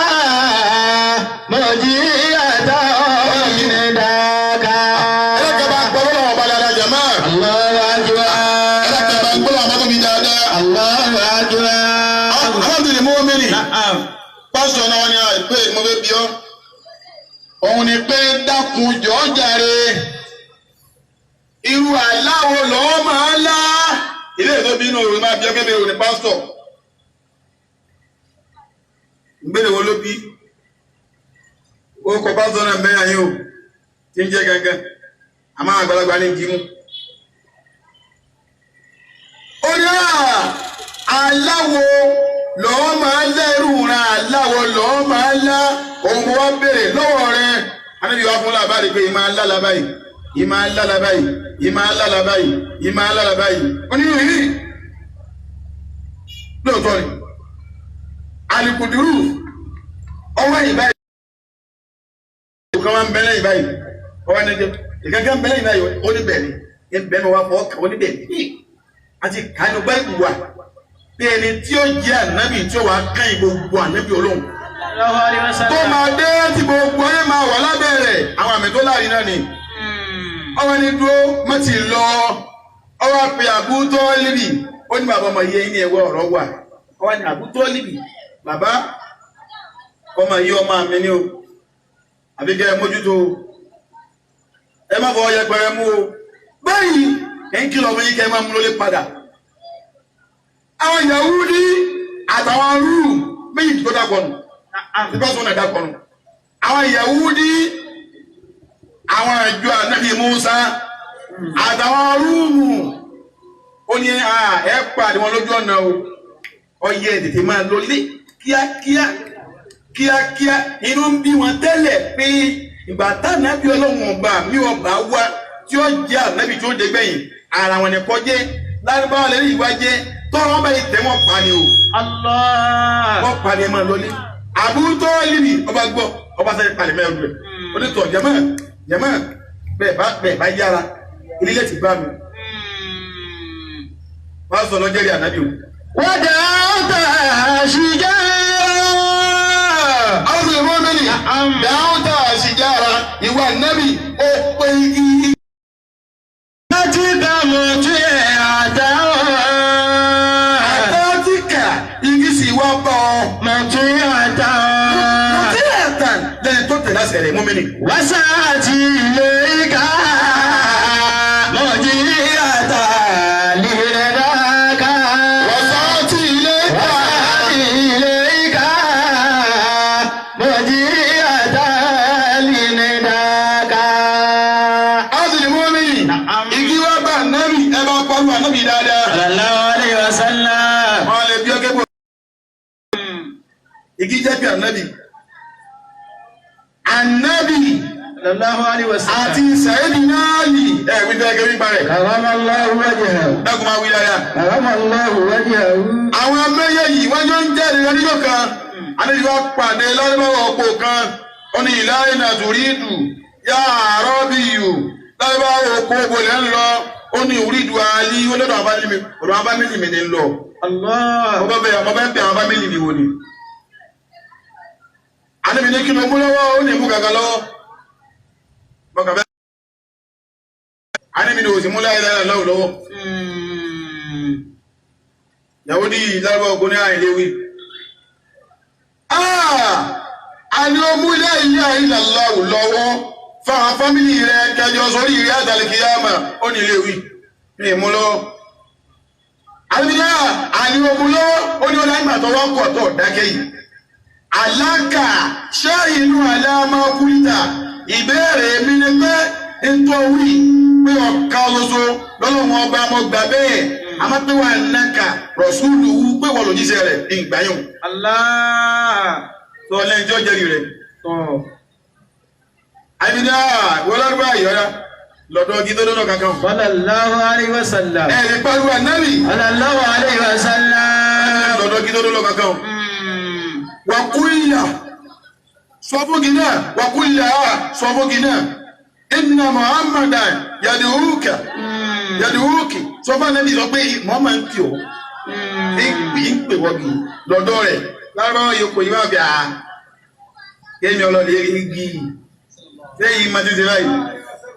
muji'atan lilidaka. Ẹlẹ́kẹ̀ẹ́ bá gbọ́ lọ́wọ́ ọba dáadáa jàmáà. Allahu akbar. Ẹlẹ́kẹ̀ẹ́ bá gbọ́ lọ́wọ́ ọba tóbi dáadáa. Allahu akbar. Alhamdulilayi mọ́mìnì. Pásítọ̀ náà wọ́n ní àìpé mo fẹ́ bí ọ́. Òun ni pé dákun jọ̀ọ́ jàre. Irú aláwo lọ́ọ́ máa lá. Ilé ìtọ́ bí inú òun máa bí ọ́ kébé òun ni pásítọ̀. Ìgbélé wo ló bí? Ó kọ pásítọ̀ náà mẹ́rin ayé o. Tí ń jẹ́ gangan. Àmọ́ àgbàlagbà ní ìdímú. Ó ní aláwo lọ́ọ́ máa lá irú ran aláwo lọ́ọ́ máa lá òun wá béèrè lọ́wọ́ rẹ̀. Ànábì wá fún làbáyé pé ìmọ̀ alálàbáyé ìmọ̀ alálàbáyé ìmọ̀ alálàbáyé ìmọ̀ alálàbáyé ó ní ìrírí lóòótọ́ ni alikuduru ọwọ́ ìbáyìí kan máa ń bẹ́lẹ̀ ìbáyìí ọwọ́ ẹni ìkankan bẹ́lẹ̀ ìbáyìí ó ní bẹ̀rẹ̀ ní bẹ́ẹ̀ wá fọ́ ọkàn ó ní bẹ̀rẹ̀ àti kánú báyìí wà bí ẹni tí ó jẹ́ ànábì tí ó wàá kán gbogbo ànábì Ọlọ́run tó máa dé tí gbogbo ayé máa wà lábẹ́ rẹ̀ àwọn àmì tó láàrin náà ni ọwọ́ ẹni dúró má ti lọ ọwọ́ àpè Àbú Tọ́líbì ó ní bàbá ọmọ yìí ní ẹwọ́ ọ̀rọ̀ wà ọwọ́ ní Àbú Tọ́líbì bàbá ọmọ yìí ọmọ mi ni o àbí kẹ́ ẹ mójútó ẹ má fọwọ́ yẹpẹrẹ mú o báyìí ẹ ń kìlọ̀ fún yín kẹ́ ẹ má mú lólé padà. Àwọn Yahudi àtàwọn Rúù méjì tó dàpọ̀ nù nípa sọ̀nà dàpọ̀ nù. Àwọn Yahudi àwọn ìjọ Ànábì Musa àtàwọn Rúùmù ó ní ẹ pàdé wọn lójú ọ̀nà o ọyẹ tètè máa lọlé kíákíá kíákíá inú ń bí wọn tẹ́lẹ̀ pé ìgbà tánàbí ọlọ́run ọba mi ọba wá tí ó jẹ́ ànábì tí ó dé gbẹ̀yìn ara wọn nìkan jẹ́ lárúbáwá lẹ́yìn ìwá jẹ́ tọ́rọ ọba yìí tẹ́ wọ́n pa ni o. Wọ́n pa ni ẹ máa lọlé. Àbú Tọ́líbì ọba gbọ́ ọba sẹ́yìn palẹ̀ mẹ́rin rẹ̀ onítọ̀ jẹ́mọ́ jẹ́mọ́ bẹ́ẹ̀ bá yára ilé ti bá mi. Wọ́n sọ lọ́jẹ́rì ànábì o. Wọ́n dà ó tà ṣìjẹ́. Mọ́mìnì dáúdà àṣìjára ìwà nábì ó pé igi. Láti ká mọ̀ tí ẹ̀ àtàwọn. Àtàtìkà igi sì wá bọ̀ ọ́. Mọ̀ tí àtàwọn. Mọ̀ tí àtàn lẹ́yìn tó tẹ̀lé àṣẹ rẹ̀ mọ́mìnì. Wáṣà àti ilé ìka mọ̀ tí àtà lè dáká. Wáṣà àti ilé ìka. Ilé ìka mọ̀ tí àtà lè dáká. Azìlì mọ́mìnì igi wá bá nábì ẹ bá pariwo ànábì dáadáa. Sallallahu alayhi wa sallam. Wọ́n lè bí ọkẹ́ bọ̀. Igi jẹ́ bí ànábì. Ànábì Sallallahu alayhi wa sallam. àti Sẹ́yìn náàlì ẹ̀ wí fẹ́ kẹ́rí parẹ̀. Karamallahu wajhahu. Dákun máa wí dáadáa. Karamallahu wajhahu. Àwọn méjèèjì wọ́n jọ ń jáde lọ níjọ́ kan. Ànábì wá pàdé lárúbáwá ọ̀pọ̀ kan. Ó ní ìlànà tùrídù yá àrọ́bìyù. Lárúbáwá oko bolẹ̀ ń lọ. Ó ní ìwúrídù àlí ó lọ́dọ̀ ọ̀dọ̀ abámílì mi ní ń lọ. Allah. Mo bá bẹ àwọn bámílì mi wò ni. Ànábì ní kí ló mú lọ́wọ́ ó ní mú gàgà lọ́wọ́. Mọ̀kàbẹ́. Ànábì ní òsì mú láyé láyé lọ́wọ́ lọ́wọ́. Yahudi lárúbáwá oko ní àìléwí. Àní ó mú la ilaha illallah lọ́wọ́ fáwọn fámìlì rẹ̀ kẹjọ sórí ìrẹ́ àtàlẹ́kìyàmà ó ní iléwí. Ní ìmú lọ́wọ́. Àní àní ó mú lọ́wọ́ ó ní ọlá ìgbà tó wọ́n kọ̀ tó dákẹ́ yìí. Àlákà ṣé inú àlámà kúrìtà ìbéèrè mi ni pé nítorí pé ọ̀ka ṣoṣo lọ́lọ́run ọba mo gbà bẹ́ẹ̀ àmọ́ pé wà nàkà rọ̀ṣúlù wú pé wọ́n lòjíṣẹ́ rẹ̀ ìgbà yòó Allah. tó lẹ́yìn tí ó jẹ́rìí rẹ̀. Tọ́. Àbídá ìwọ lárúbá ìyọ́dá lọ́dọ̀ igi tó dọ́dọ̀ kankan. Sallallahu alayhi wa sallam. Ẹ lè pariwo ànábì Sallallahu alayhi wa sallam. lọ́dọ̀ igi tó dọ́dọ̀ kankan. Wàkúìlà sọ fún gínà wàkúìlà sọ fún gínà inna Muhammadan yad'uka yad'uki sọ fún ànábì sọ pé Muhammad ń pè ọ́ ń pè wọ́n bí lọ́dọ̀ rẹ̀ lárúbáwá yòókù yìí wá fi à kémi ọlọ́lẹ̀ igi lẹ́yìn máa tètè báyìí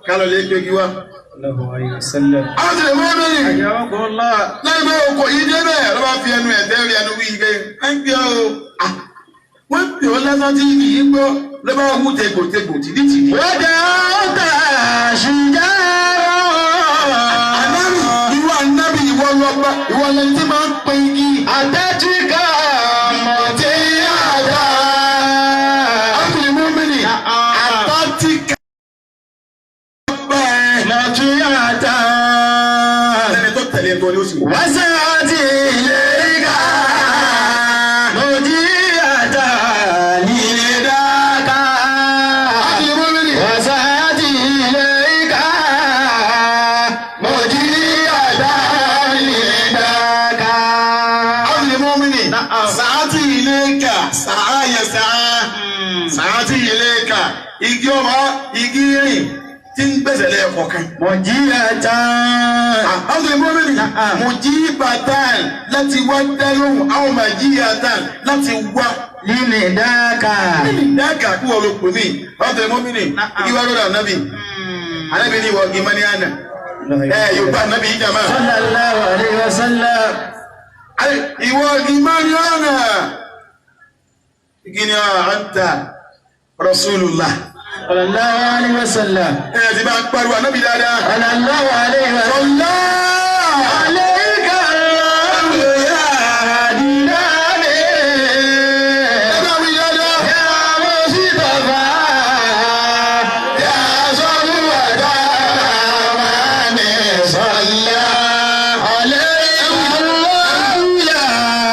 kálọ̀ lè pé kí wá. Sallallahu alayhi wa sallam. Àwọn tẹ̀lé mọ́ mẹ́rin Hayyakumullah. láì bá ọkọ̀ yìí débẹ̀ ló bá fi ẹnu ẹ̀tẹ́ rí ẹnu wí ike ẹ̀ ń pè ọ́ o. Wọ́n pè ọ́ lásán tí kì í gbọ́ ló bá wú tegbòtegbò tìdítìdí. Wada'uta shijara. Ànábì ìwọ ànábì ìwọ lọ́gbà ìwọ lẹni tí máa ń pe igi. Atatika muti'ata. Ábìlì mọ́mìnì àtàtìkà bẹ́ẹ̀. Muti'ata. Ẹni tó tẹ̀lé ẹ̀tọ́ ni ó sì wù. Wasa'ati ilayka muti'ata lidaka. Ábìlì mọ́mìnì Igi ọmọ igi rìn tí ń gbèsè lẹ́ẹ̀kọ̀ọ̀kan. Mujibatan. Àwọn ìmọ̀mìnì mujibatan láti wá dá lóhùn àwọn majiyatan láti wá. Lílì dáka. Lílì dáka kí wọ́n ló pè mí. Àwọn ìmọ̀mìnì igi wá lọ́dọ̀ ànábì. Ànábì ní ìwọ igi mọ́ni àná. Ẹ yóò bá ànábì yìí jàmá. Sallallahu alayhi wa sallam. Ìwọ igi mọ́ni àná. Igi ni anta Rasulullah. Sallallahu alayhi wa sallam. Ẹ ti bá ń pariwo ànábì dáadáa. Sallallahu alayhi wa sallam. Sọlá. Alayka Allahu ya hadinani. Ẹ bá wí dáadáa. Ya Mustafa. Ya Sọlúwàdà mani sọlá. Alayka Allahu ya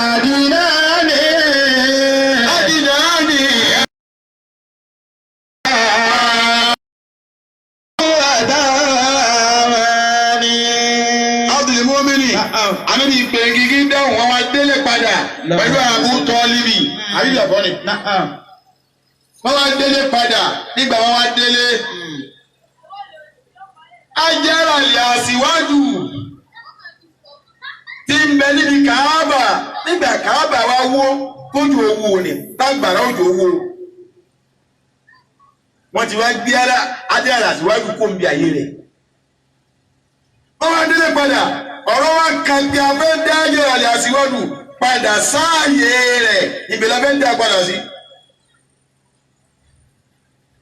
hadinani. Adìdáni. Abdul Mumini, àmì ìpè gígí dáhùn wọn wá délé padà pẹ̀lú Abu Tọ́líbì. Àbí ìyàbọ̀ ni. Wọ́n wá délé padà nígbà wọ́n wá délé. Ajára lè àsìwájú tí ń bẹ níbi Kàábà nígbà Kàábà wá wó tójú owó ni tágbàrá òjò owó. Wọ́n ti wá gbé ajára àsìwájú kó ń bi àyè rẹ̀. Wọ́n wá délé padà ọ̀rọ̀ wa kan bí a fẹ́ dá ajára lè àsìwájú padà sáàyè rẹ̀ ibẹ̀ la fẹ́ dá padà sí.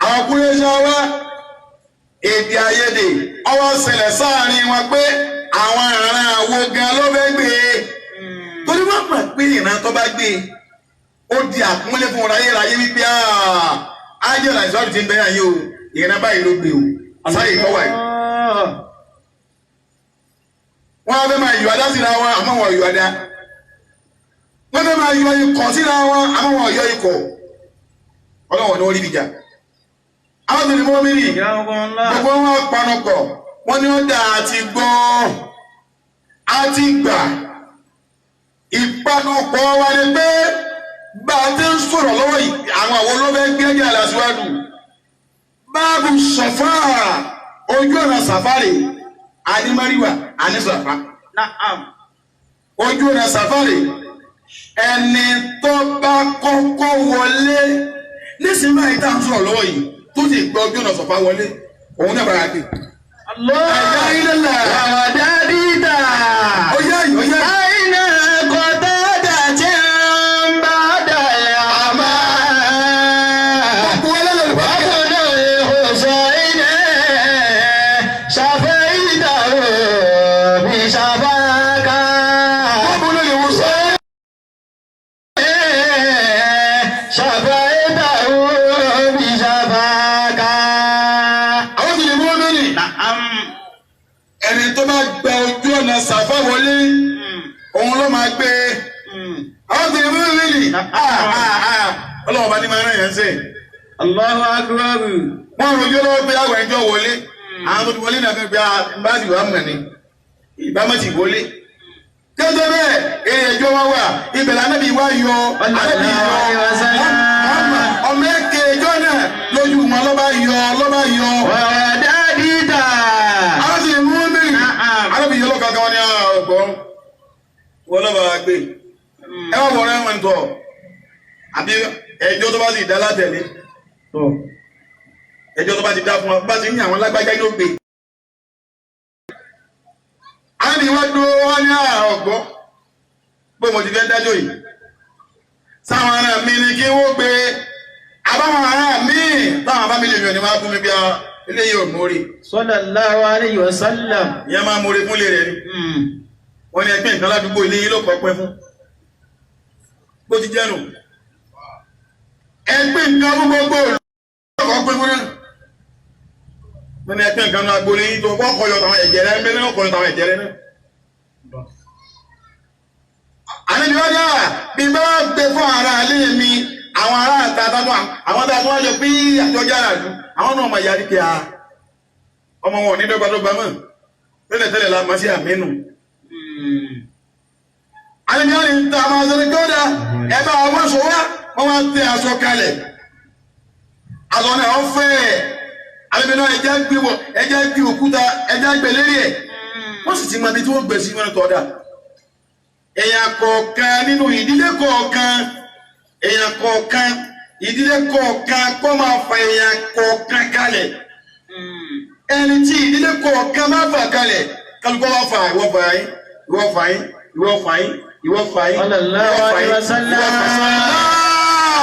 Àwọn kúrẹ́sì wa èdè àìyedè ọwọ́ ṣẹlẹ̀ sáàrin wọn pé àwọn ìran àwo gan ló fẹ́ gbé e torí wọ́n mọ̀ pé ìran tó bá gbé e ó di àpọ́nlé fún ráyéráyé wípé ájọ̀lá ìṣọ́ọ̀tì ti ń bẹ́yà yìí o ìran báyìí ló gbé o sáyè kọ́ wáyé. Wọ́n á fẹ́ máa yọ adá síra wọn àmọ́ wọn yọ adá wọ́n fẹ́ máa yọ ikọ̀ síra wọn àmọ́ wọn yọ ikọ̀ ọlọ́wọ́n ni wọ́n rí ibi jà. Àwọn tó ní mọ́ mí nì gbogbo wọn panupọ̀ wọ́n ní ó dà àti gbọ́ àti gbà ìpanupọ̀ wa ni pé bá a ti ń sọ̀rọ̀ lọ́wọ́ yìí àwọn àwọn olóbẹ́ gbẹ́jà lásìwádùú báàbù sọ̀fà ojú ọ̀nà sàfárì ànímọ́ríwà ànísàfà ojú ọ̀nà sàfárì ẹni tó bá kọ́kọ́ wọlé nísìnyí báyìí tá à ń sọ̀rọ̀ lọ́wọ́ yìí tó sì gbọ́ ojú ọ̀nà sọ̀fà wọlé òun náà bára gbé. Ẹ̀yà ilé là. Wàdàdìdà. Ó yá yìí, ó yá yìí. Àìnà kọ̀tàdà tí ń bá dàlẹ̀ àmà. Gbogbo ẹlẹ́lẹ̀ ló bá kẹ́. Wàkùnà ìhòsọ ilẹ̀ ṣàfẹ́ ìdàrú bí ṣàfáàkà. Gbogbo olóyè wò sọ. Ṣàfẹ́ ìdàrú bí ṣàfáàkà. Àwọn tó lè mú ọmọ nì. Ẹni tó bá gba ojú ọ̀nà sàfà wọlé, òun ló máa gbé. Àwọn tó lè mú ọmọ nì. Ọlọ́wọ́ bá ní máa rán yẹn sè. Allahu akbar. Wọ́n rojú lọ́wọ́ pé àwọn ẹjọ́ wọlé. Àwọn tó ti wọlé náà fẹ́ pé bá sì wà mọ̀ ni. Ìbámu ti wọlé. Gẹ́gẹ́ bẹ́ẹ̀, èrè ẹjọ́ wá wà. Ibẹ̀ lànàbí wá yọ. Ànábì yọ. Ọmọ ẹ̀kẹ́ ẹjọ́ náà lójú wọn lọ́ba yọ lọ́ba yọ. Wàdàdìdà. Àwọn sì mú mẹ́rin. Ànábì yọ lọ́kàn kan ní ọgbọ́n. Wọ́n lọ́ba wa gbé. Ẹ wá wọ̀rọ̀ ẹ̀wọ̀n tọ̀. Àbí ẹjọ́ tó bá sì dá látẹ̀lé. Ẹjọ́ tó bá ti dá fún wa bá ti ń yàn àwọn lágbájá yóò gbé. Ànábì wá dúró wá ní ọgbọ́n. Bó mo ti fẹ́ dájọ́ yìí. Sáwọn ará mi ni kí wọ́n gbé. Àbáwọn ará mi táwọn bá mi lè yàn ní wọ́n á fún mi bí eléyìí ò mórí. Sallallahu alayhi wa sallam. Ìyẹn máa mórí fúnlé rẹ̀ ni. Wọ́n ní ẹgbẹ́ nǹkan ládùúgbò ilé yín ló kọ́ pẹ́ fún. Bó ti jẹ́nu. Ẹgbẹ́ nǹkan fún gbogbo ìlú ló kọ́ pẹ́ fún náà. Wọ́n ní ẹgbẹ́ nǹkan náà agboolé yín tó wọ́n kọ́ yọ tàwọn ẹ̀jẹ̀ rẹ̀ ń bẹ́ náà kọ́ yọ tàwọn ẹ̀jẹ̀ rẹ̀ náà. Àlejò ọjà bí bá gbé fún ara ilé mi àwọn ará àta tánú àwọn tá a tún wá jọ pé àjọjá àdú àwọn náà mọ̀ yarí pé a ọmọ wọn ò ní dọ́gbadọ́gba mọ́ tẹ́lẹ̀tẹ́lẹ̀ la mọ̀ sí àmínú. Àlejò ọjà ní ta àwọn aṣọ ní kódà ẹ bá àwọn aṣọ wá wọ́n wá tẹ aṣọ kalẹ̀. Aṣọ náà ó fẹ́ àbẹ̀bẹ̀ náà ẹja gbé wọ ẹja gbé òkúta ẹja gbé lérí ẹ̀. Wọ́n sì ti mọ ibi tí wọ́n gbé sí wọn tọ́ da. Èèyàn kọ̀ọ̀kan nínú ìdílé kọ̀ọ̀kan, èèyàn kọ̀ọ̀kan ìdílé kọ̀ọ̀kan kó máa fa èèyàn kọ̀ọ̀kan kalẹ̀. Ẹni tí ìdílé kọ̀ọ̀kan máa fà kalẹ̀, kálukọ́ wá fà ìwọ fà yín, ìwọ fà yín, ìwọ fà yín, ìwọ fà yín, ìwọ fà yín, ìwọ fà yín.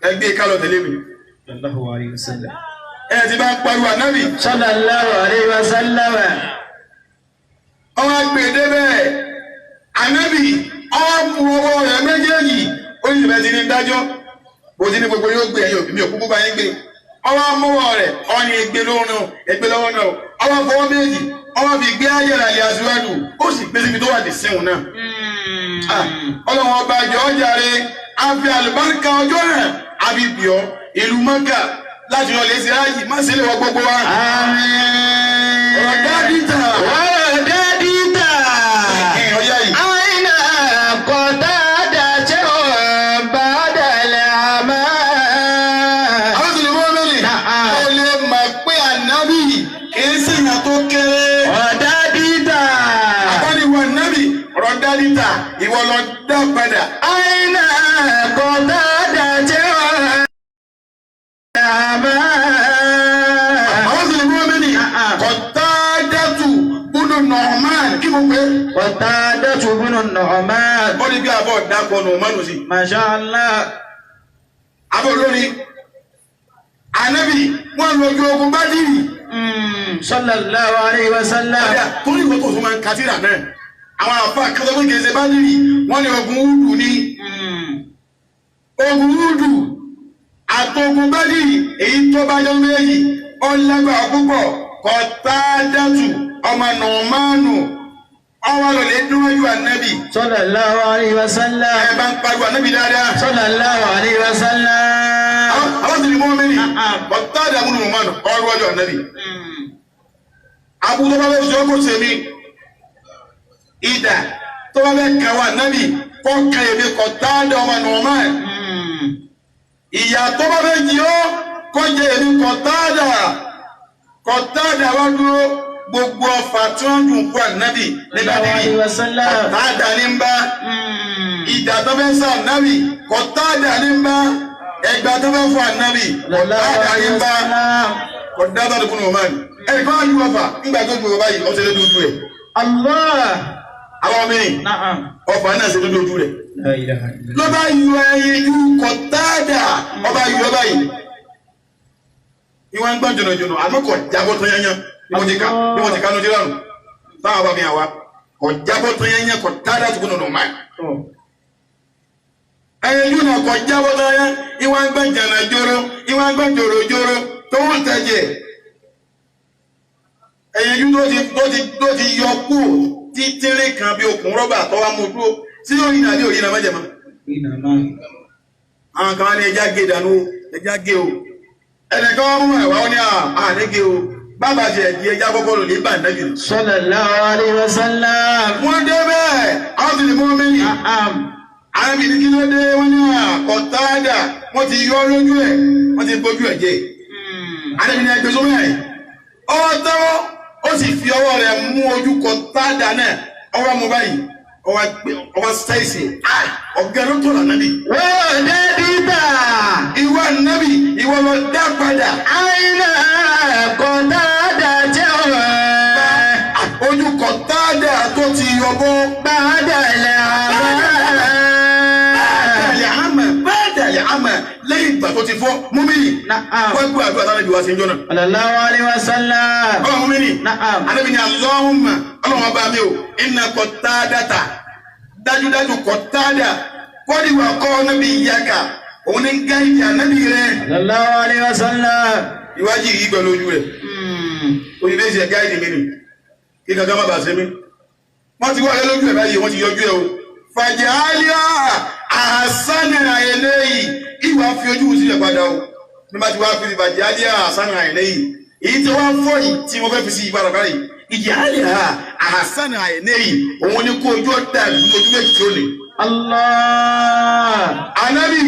Ẹgbẹ́ kálọ̀ tẹ̀lé mi. Ẹ ti bá ń pariwo ànábì. Sallallahu alaihi wasallam. Ọwọ́ gbèdé bẹ́ẹ̀. Ànábì ọwọ́ mú ọwọ́ rẹ̀ méjèèjì. Ó ní ìbẹ̀ ti ní dájọ́. Bó ti ní gbogbo yóò gbé ẹ̀yìn òbí mi òkú bá yín gbé. Ọwọ́ mọ́wọ́ rẹ̀ ọ ní ẹgbẹ́ lọ́wọ́ náà ẹgbẹ́ lọ́wọ́ náà. Ọwọ́ fọwọ́ méjì. Ọwọ́ fi gbé ayẹ̀rẹ̀ àlẹ́ aṣíwájú. Ó sì gbé síbi tó wà dé sẹ́wọ̀n náà. Ọlọ́run ọba àjọ ọjà rẹ̀ a fi àlùbáríkà ọjọ́ rẹ̀ àbí bíọ́ ìlú Mọ́kà láti lọ lè ṣe áyì má ṣe lè wọ gbogbo wa. Àmín. Ọ̀gá dìtà. Ọ̀gá dìtà. Ọ̀yá yìí. Àìnà kọ̀tàdà tí ó bá dàlẹ̀ àmà. Àwọn tó lè mọ́ mẹ́rin. Ó lè mọ̀ pé ànábì kìí sì yàn tó kéré. Ọ̀gá dìtà. Àbániwọ̀ ànábì ọ̀gá dìtà ìwọ lọ dá padà. Àìnà kọ̀tàdà tí ó Kí mo pé. Qatadatu bunu Nu'man. Ó ní bí abọ́ dákọ̀ Nu'manu sí. Masha Allah. Abọ́ lórí. Ànábì wọ́n lọ ju ogun Bádìrì. Sallallahu alayhi wa sallam. Torí ìwọ tó tún máa ń ka tírà náà. Àwọn àfa kan sọ pé kì í ṣe Bádìrì. Wọ́n ní ogun Údù ní. Ogun Údù àtogun Bádìrì èyí tó bá jọ méjì. Ó lágbára púpọ̀. Qatadatu ọmọ Nu'manu. Ọwọ́ lọ lè dúró ju ànábì. Sallallahu alayhi wa sallam. Ẹ bá ń pariwo ànábì dáadáa. Sallallahu alayhi wa sallam. Àwọn sì ní mọ́ mẹ́rin. Ọ̀tá àdàmú nù mọ́nù ọrọ̀ wájú ànábì. Abu tó bá fẹ́ fi ọkọ̀ sèmi. Ìdà tó bá fẹ́ kàn wá ànábì kọ́ kan èmi Qattada ọmọ Nu'man. Ìyà tó bá fẹ́ jí ọ́ kọ́ jẹ èmi Qattada. Qattada wá dúró. Gbogbo ọfà tí wọ́n dùn fún ànábì nígbà tí Qattada ní ń bá ìjà tó fẹ́ sá ànábì Qattada ní ń bá ẹgbà tó fẹ́ fún ànábì Qattada ní ń bá Qattada tó kún un mọ́ni. Ẹnì kan á ju ọfà nígbà tó ju ọfà yìí ọ̀sẹ̀ lójú ojú rẹ̀. Àwọn ọmọ mi ọfà náà ṣe lójú ojú rẹ̀. Lọ́ba yọ ẹyin ju Qattada ọba yọ ọba yìí. Ìwọ̀n ń gbọ́n jọ̀nàjọ̀nà àmọ́ kò jábọ́ tó yányán. Ní wọ́n ti kánú jírànù táwọn bá fi hàn wá kò jábọ́ tó yẹn yẹn kò tádà tó kúnnù nùmá. Ẹyẹ yóò náà kò jábọ́ tó yẹn ìwà ń gbẹ́ jànà jóró ìwà ń gbẹ́ jòrò jóró tó ń tẹ̀jẹ̀. Ẹyẹ yóò tó ti yọ kú títírí kan bí okùn rọ́bà tó wá mú dúró sí yóò yìnbọn àbí òyìnbọn mẹ́jẹ̀ mọ́. Àwọn kan wá ní ẹja gé dànù ẹja gé o. Ẹnìkan wọ́n mú ẹ̀wá ó ní ànígé o. Bàbá ṣe ẹ̀jẹ̀ ẹja kọ́kọ́ lò ní bàǹdẹ́bì. Sallallahu alaihi wasallam. Wọ́n dé bẹ́ẹ̀, àwọn sì lè mú mẹ́rin. Àrẹ́bì ní kí ló dé wọ́n ní Qattada wọ́n ti yọ lójú ẹ̀, wọ́n ti bójú ẹ̀ jẹ́. Àrẹ́bì ní ẹgbẹ́ sómi àyè. Ọwọ́ tẹ́wọ́, ó sì fi ọwọ́ rẹ̀ mú ojú Qattada náà. Ọwọ́ mú báyìí, ọwọ́ sẹ́ẹ̀sì. Ọ̀gá ló tọ̀nà nábì. Wọ́n dé bíbà. Ìwọ nábì, ìwọ lọ dá padà. Àìnà Qattada jẹ́ ọ̀rẹ́. Ojú Qattada tó ti yọbọ́. Bàdàlẹ̀ àmà. Bàdàlẹ̀ àmà. Bàdàlẹ̀ àmà. Lẹ́yìn ìgbà tó ti fọ́ múmìnì. Wọ́n gbọ́ àdúrà sáré ju wa sí ń jọ́nà. Sallallahu alaihi wasallam. Ọlọ́run múmìnì. Ànábì ní Allahumma ọlọ́run ọba mi o. Inna Qatadata. Dájúdájú Kọ̀tádà kọ́díwà kọ́ níbi ìyáka òun ní gáìdì ànábì rẹ̀. Sallallahu alaihi wasallam. Ìwájú yìí pẹ̀lú ojú rẹ̀. Ojú bẹ́ẹ̀ ṣe gáìdì mi nì. Kí kankan má bàa ṣe mí. Wọ́n ti wáyé lójú ẹ̀ báyìí, wọ́n ti yọjú ẹ̀ o. Fàjálíà àhásánà eléyìí ìwà fi ojú sílẹ̀ padà o. Nígbà tí wàá fi fàjálíà àhásánà eléyìí. Èyí tí wọ́n fọ́ yìí tí wọ́n fẹ́ fi sí ìbára báyìí. Ìjálíà àhásánà eléyìí òun ni kó ojú ọ̀dà ojú méjì tó lè. Allah. Ànábì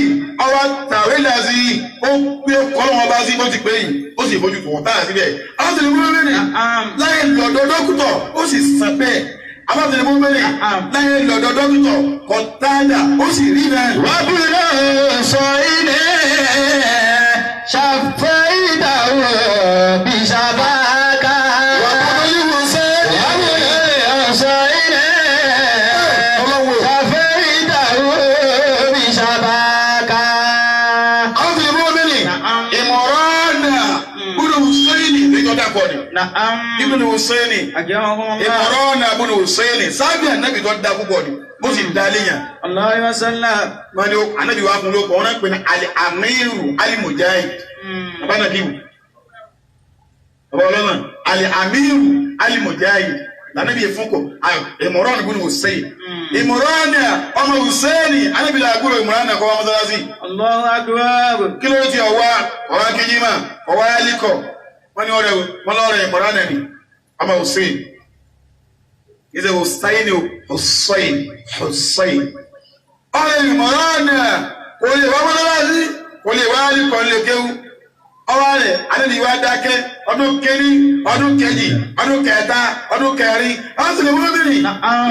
ọwọ́ tàwé làzí ó gbé kọ́lọ́wọ́n bá sí ó ti pé yìí ó sì fojú tó wọ́n táyà síbẹ̀. Àwọn tẹ̀lé mú mẹ́rin láyé lọ́dọ̀ dókítọ̀ ó sì sàn bẹ́ẹ̀. Àwọn tẹ̀lé mú mẹ́rin láyé lọ́dọ̀ dókítọ̀ Kọ̀tádà ó sì rí rẹ̀. Wabula sọ̀ilẹ̀ ṣàfẹ́ìdàwọ̀ bìṣàbákà. Wabula sọ̀ilẹ̀ ṣàfẹ́ìdàwọ̀ bìṣàbákà. Àwọn tẹ̀lé mú mẹ́rin Ìmọ̀ránà bùnú Hùsẹ́ìnì níjọ́ dàpọ̀ ni. Na'am. Ibùnú Hùsẹ́ìnì Akramakumullah. Ìmọ̀ránà bùnú Hùsẹ́ìnì sábì ànábì tó da púpọ̀ ni ó sì da léyàn. Allahu wa sallam. Wọ́n ní ànábì wa fún lóko wọ́n pè ní Al-Amiru Al-Mujahid. Bàbá náà kí wù. Bàbá ọlọ́nà Al-Amiru Al-Mujahid lànàbì fún kò Ìmọ̀ránà bùnú Hùsẹ́ìnì. Ìmọ̀ránà ọmọ Hùsẹ́ìnì ànábì làgbúrò Ìmọ̀ránà kọ́ wọn mọ́sálásí. Allahu akbar. Kí ló ti ọwá ọwá kejìmá ọwá alikọ wọn ni ọ̀rẹ́ wọn lọrẹ Ìmọ̀ránà ni ọmọ Hussein ìṣe Hussein o Hussein Hussein ọ̀rẹ́ Ìmọ̀ránà kò lè wá mọ́sálásí kò lè wá alikọ lè kéwu ọwọ́ rẹ̀ alẹ́ ni wá dákẹ́ ọdún kẹrin ọdún kejì ọdún kẹta ọdún kẹrin ọdún sì lè wọ́n bìrì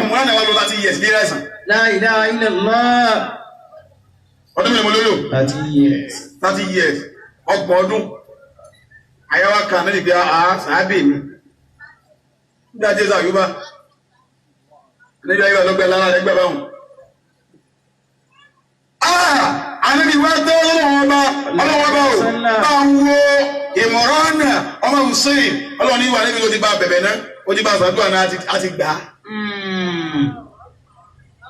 Ìmọ̀ránà wà lọ láti yẹ̀ sí ilé La ilaha illallah. ọdún mẹ́rin mo lólò. 30 years. 30 years ọgbọ̀n ọdún àyàwó kan náà níbi àá sàábì mi nígbà tí ẹsẹ àyùbá níbi àyùbá ló gbẹ lára rẹ gbẹ báwọn. Ànábì wá tẹ́ ọlọ́wọ́n ọba ọlọ́wọ́n ọba o bá ń wo Ìmọ̀ránà ọmọ Hussein ọlọ́wọ́n ní ìwà níbi tó ti bá bẹ̀bẹ̀ náà ó ti bá sàdúrà náà á ti gbà á.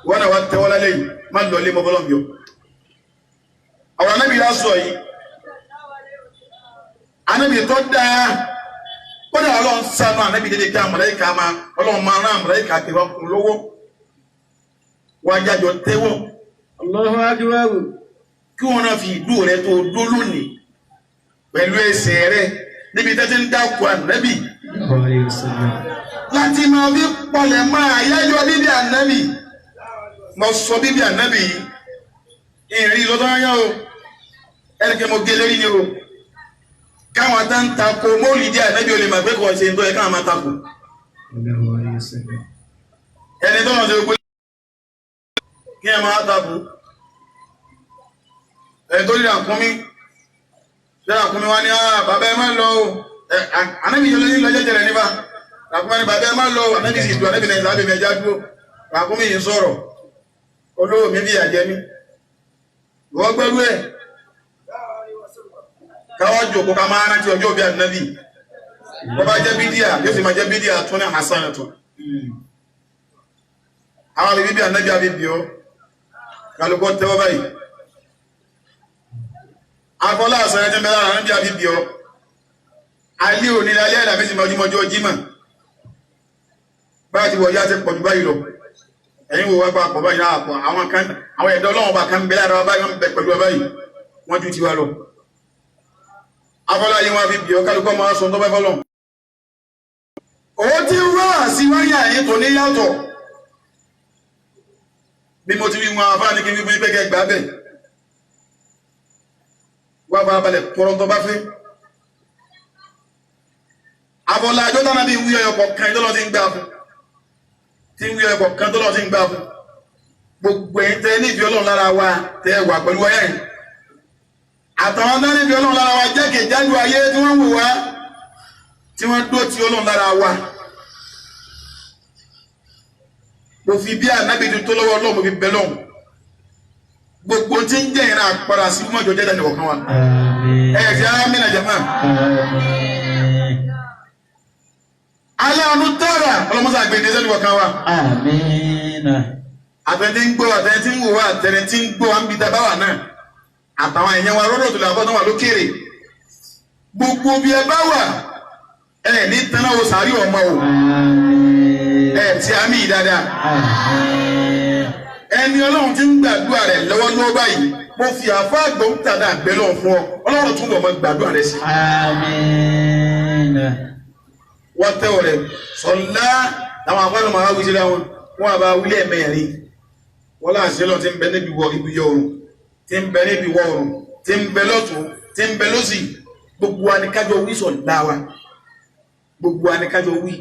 Wọ́n náà wá tẹ́wọ́ lálẹ́ yìí má lọ ilé mọ́bọ́lọ́mì o. Àwọn anábì yà sọ yìí anábì tó dáa kódà ọlọ́run sanu anábì dédé kí amọ̀lẹ́yìká máa ọlọ́run máa rán amọ̀lẹ́yìká tẹ̀wọ́ kún lọ́wọ́ wọ́n ajájọ tẹ́wọ́. Allahu akbar. Kí wọ́n náà fi ìdú rẹ tó dó lónìí pẹ̀lú ẹsẹ̀ rẹ níbi tẹ́tí ń dákọ̀ anábì láti máa fi pọlẹ̀ máa yájọ́ bíbí anábì mo sọ bíbí anábì yìí ìrìn lọ́dọ́ yá o ẹnìkan mo gé lérí ni o káwọn tá ń takò mọ́lìdí ànábì olè mà pé kò ṣe ń tọ́ ẹ káwọn máa takò ẹni tó wọn ṣe gbé kí ẹ máa takò ẹni tó rí àkúnmí rí àkúnmí wá ní bàbá ẹ má lọ o ànábì yẹn lọ jẹjẹrẹ nípa àkúnmí ní bàbá ẹ má lọ o ànábì sì dùn ànábì náà sábẹ́ mi ẹja dúró àkúnmí yìí sọ̀rọ̀ olówó mi bí àjẹ mi wọ́n gbẹ́rú ẹ̀ káwọ́ jòkó ká máa rántí ọjọ́ bí ànábì wọ́n bá jẹ́ bídíà yóò sì máa jẹ́ bídíà tún ní hasan tún àwọn àbí bíbí ànábì àbí bíọ́ kálukọ́ tẹ́wọ́ báyìí afọlá àṣà ẹni bẹ́ẹ̀ lára ànábì àbí bíọ́ alẹ́ òní alẹ́ àlàmísì mọ́júmọ́jọ́ jímọ̀ báyìí ti wọ̀ yá ti pọ̀jù báyìí lọ ẹ̀yin wo wá pa àpọ̀ báyìí náà àpọ̀ àwọn kan àwọn ẹ̀dọ́ ọlọ́wọ́n bá kan bẹ lára wa báyìí wọ́n bẹ pẹ̀lú wa báyìí wọ́n ju tiwa lọ. afọlá yìí wọ́n fi bìọ́ kálukọ́ máa sọ tó bá fọlọ́. òun ti wá sí wáyà yìí tó ní yàtọ̀ bí mo ti wí wọn afá ní kí n fi fún yín pé kẹ́ gbà bẹ́ẹ̀ wá bá balẹ̀ tọrọ tó bá fẹ́. afọlá àjọ táwọn bí wí ọyọ kọ̀ọ̀kan ìjọlọ́ ti ń gbà fún tí ń wí ọkọ̀ kan tó lọ sí ń gbà fún gbogbo ẹ̀yin tẹ́ níbi ọlọ́run lára wa tẹ́ wà pẹ̀lú wáyà yìí àtàwọn tẹ́ níbi ọlọ́run lára wa jákèjádò ayé tí wọ́n wò wá tí wọ́n dó ti ọlọ́run lára wa mo fi bí ànábì tó lọ́wọ́ ọlọ́run mo fi bẹ lọ́hùn gbogbo tí ń jẹ́ ìran àpárá sí mọ́jọ jẹ́dá ní ọ̀kan wa ẹ̀ fi amínà jàmá aláàánú tààrà ọlọ́mọsá àgbèdè sẹ́ni ọ̀kan wa. Àmín. Àtẹni ń gbọ́, àtẹni tí ń wò wá, àtẹni tí ń gbọ́ wa ń bi dábàá wà náà, àtàwọn èèyàn wa rọ́rọ̀ tó lè àbọ̀ tó wà lókèrè. Gbogbo bí ẹ bá wà, ẹ ní tẹ́lẹ̀ wo sàárì ọmọ o. Ẹ ti àmì yìí dáadáa. Ẹni Ọlọ́run ti ń gbàdúrà rẹ̀ lọ́wọ́lọ́wọ́ báyìí, mo fi àfa àgbọ̀ntàdà àgbẹ̀ lọ́wọ́ fún ọ, Ọlọ́run túbọ̀ mọ́ gbàdúrà rẹ̀ sí. Àmín. Wọ́n tẹ́wọ̀ rẹ̀ sọ̀lá làwọn afáàlù máa wí síra wọn, wọ́n àbá wílé ẹ̀mẹ́rin. Wọ́n láǹṣẹ́ lọ ti ń bẹ níbi wọ ibi yọ oòrùn, ti ń bẹ níbi wọ oòrùn, ti ń bẹ lọ́tún, ti ń bẹ lọ́sì. Gbogbo wa ni kájọ wí sọ̀lá wa, gbogbo wa ni kájọ wí.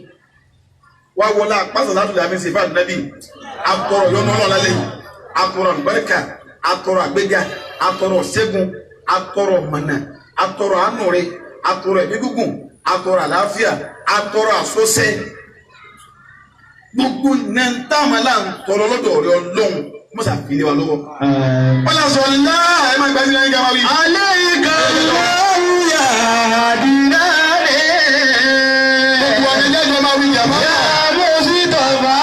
Wá wọlé àpáṣọ látòlè àmì ṣe fáàdùn nábì, atọrọ yọnu Ọlọ́run lálẹ́ yìí, atọrọ àlùbáríkà, atọrọ àgbéga, atọrọ ṣẹ́gun, atọrọ mọ̀nà, atọrọ àánú rẹ̀, atọrọ ẹ̀mí gígùn, atọrọ àlàáfíà, atọrọ àsọsẹ. Gbogbo nẹ́ńtàmọ́lá ń tọrọ lọ́dọ̀ ọ̀rẹ́ Ọlọ́run mọ́sà fi lé wa lọ́wọ́. Wọ́n lọ sọ láà ẹ má gbàgbé náà gàmá wí. Alayka Allahu ya adinani. Gbogbo ọ̀nà ìjẹ́jọ́ máa wí jàmá. Ya Mustafa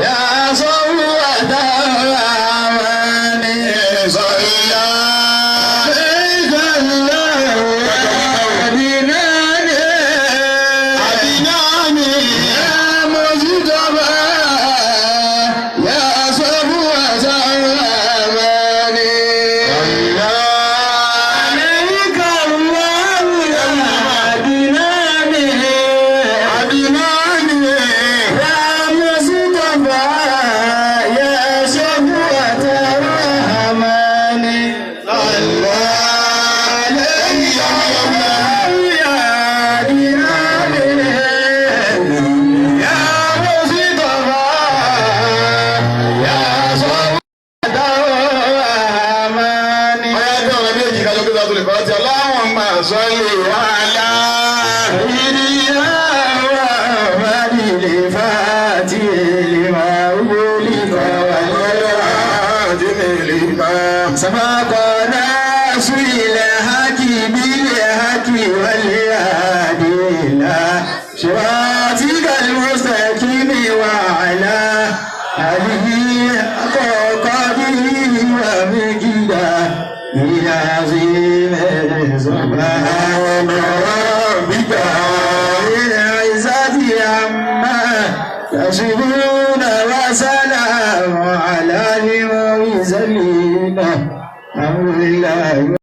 ya Sawwata Rahmani. Sọ̀lá. Alayka Allahu ya adinani. Àbínáàmì. Ya Mustafa ya Sawwata Rahmani. Sọ̀lá. Alayka Allahu ya adinani. Àbínáàmì. Ya Mustafa ya Sawwata Rahmani. Sọ̀lá. Alayka Allahu ya adinani. Ya Mustafa ya Sawwata Rahmani. Ọyá ẹgbẹ́ ọ̀rẹ́ méjì kájọ pé látò lè fara ti Allahumma salli ala. سبق ناس الحق بالحق والهادي إلى صراطك المستقيم وعلى آله حق قدره ومقداره العظيم. سبحان ربك العزة عما يصفون وسلام على المرسلين. الحمد لله.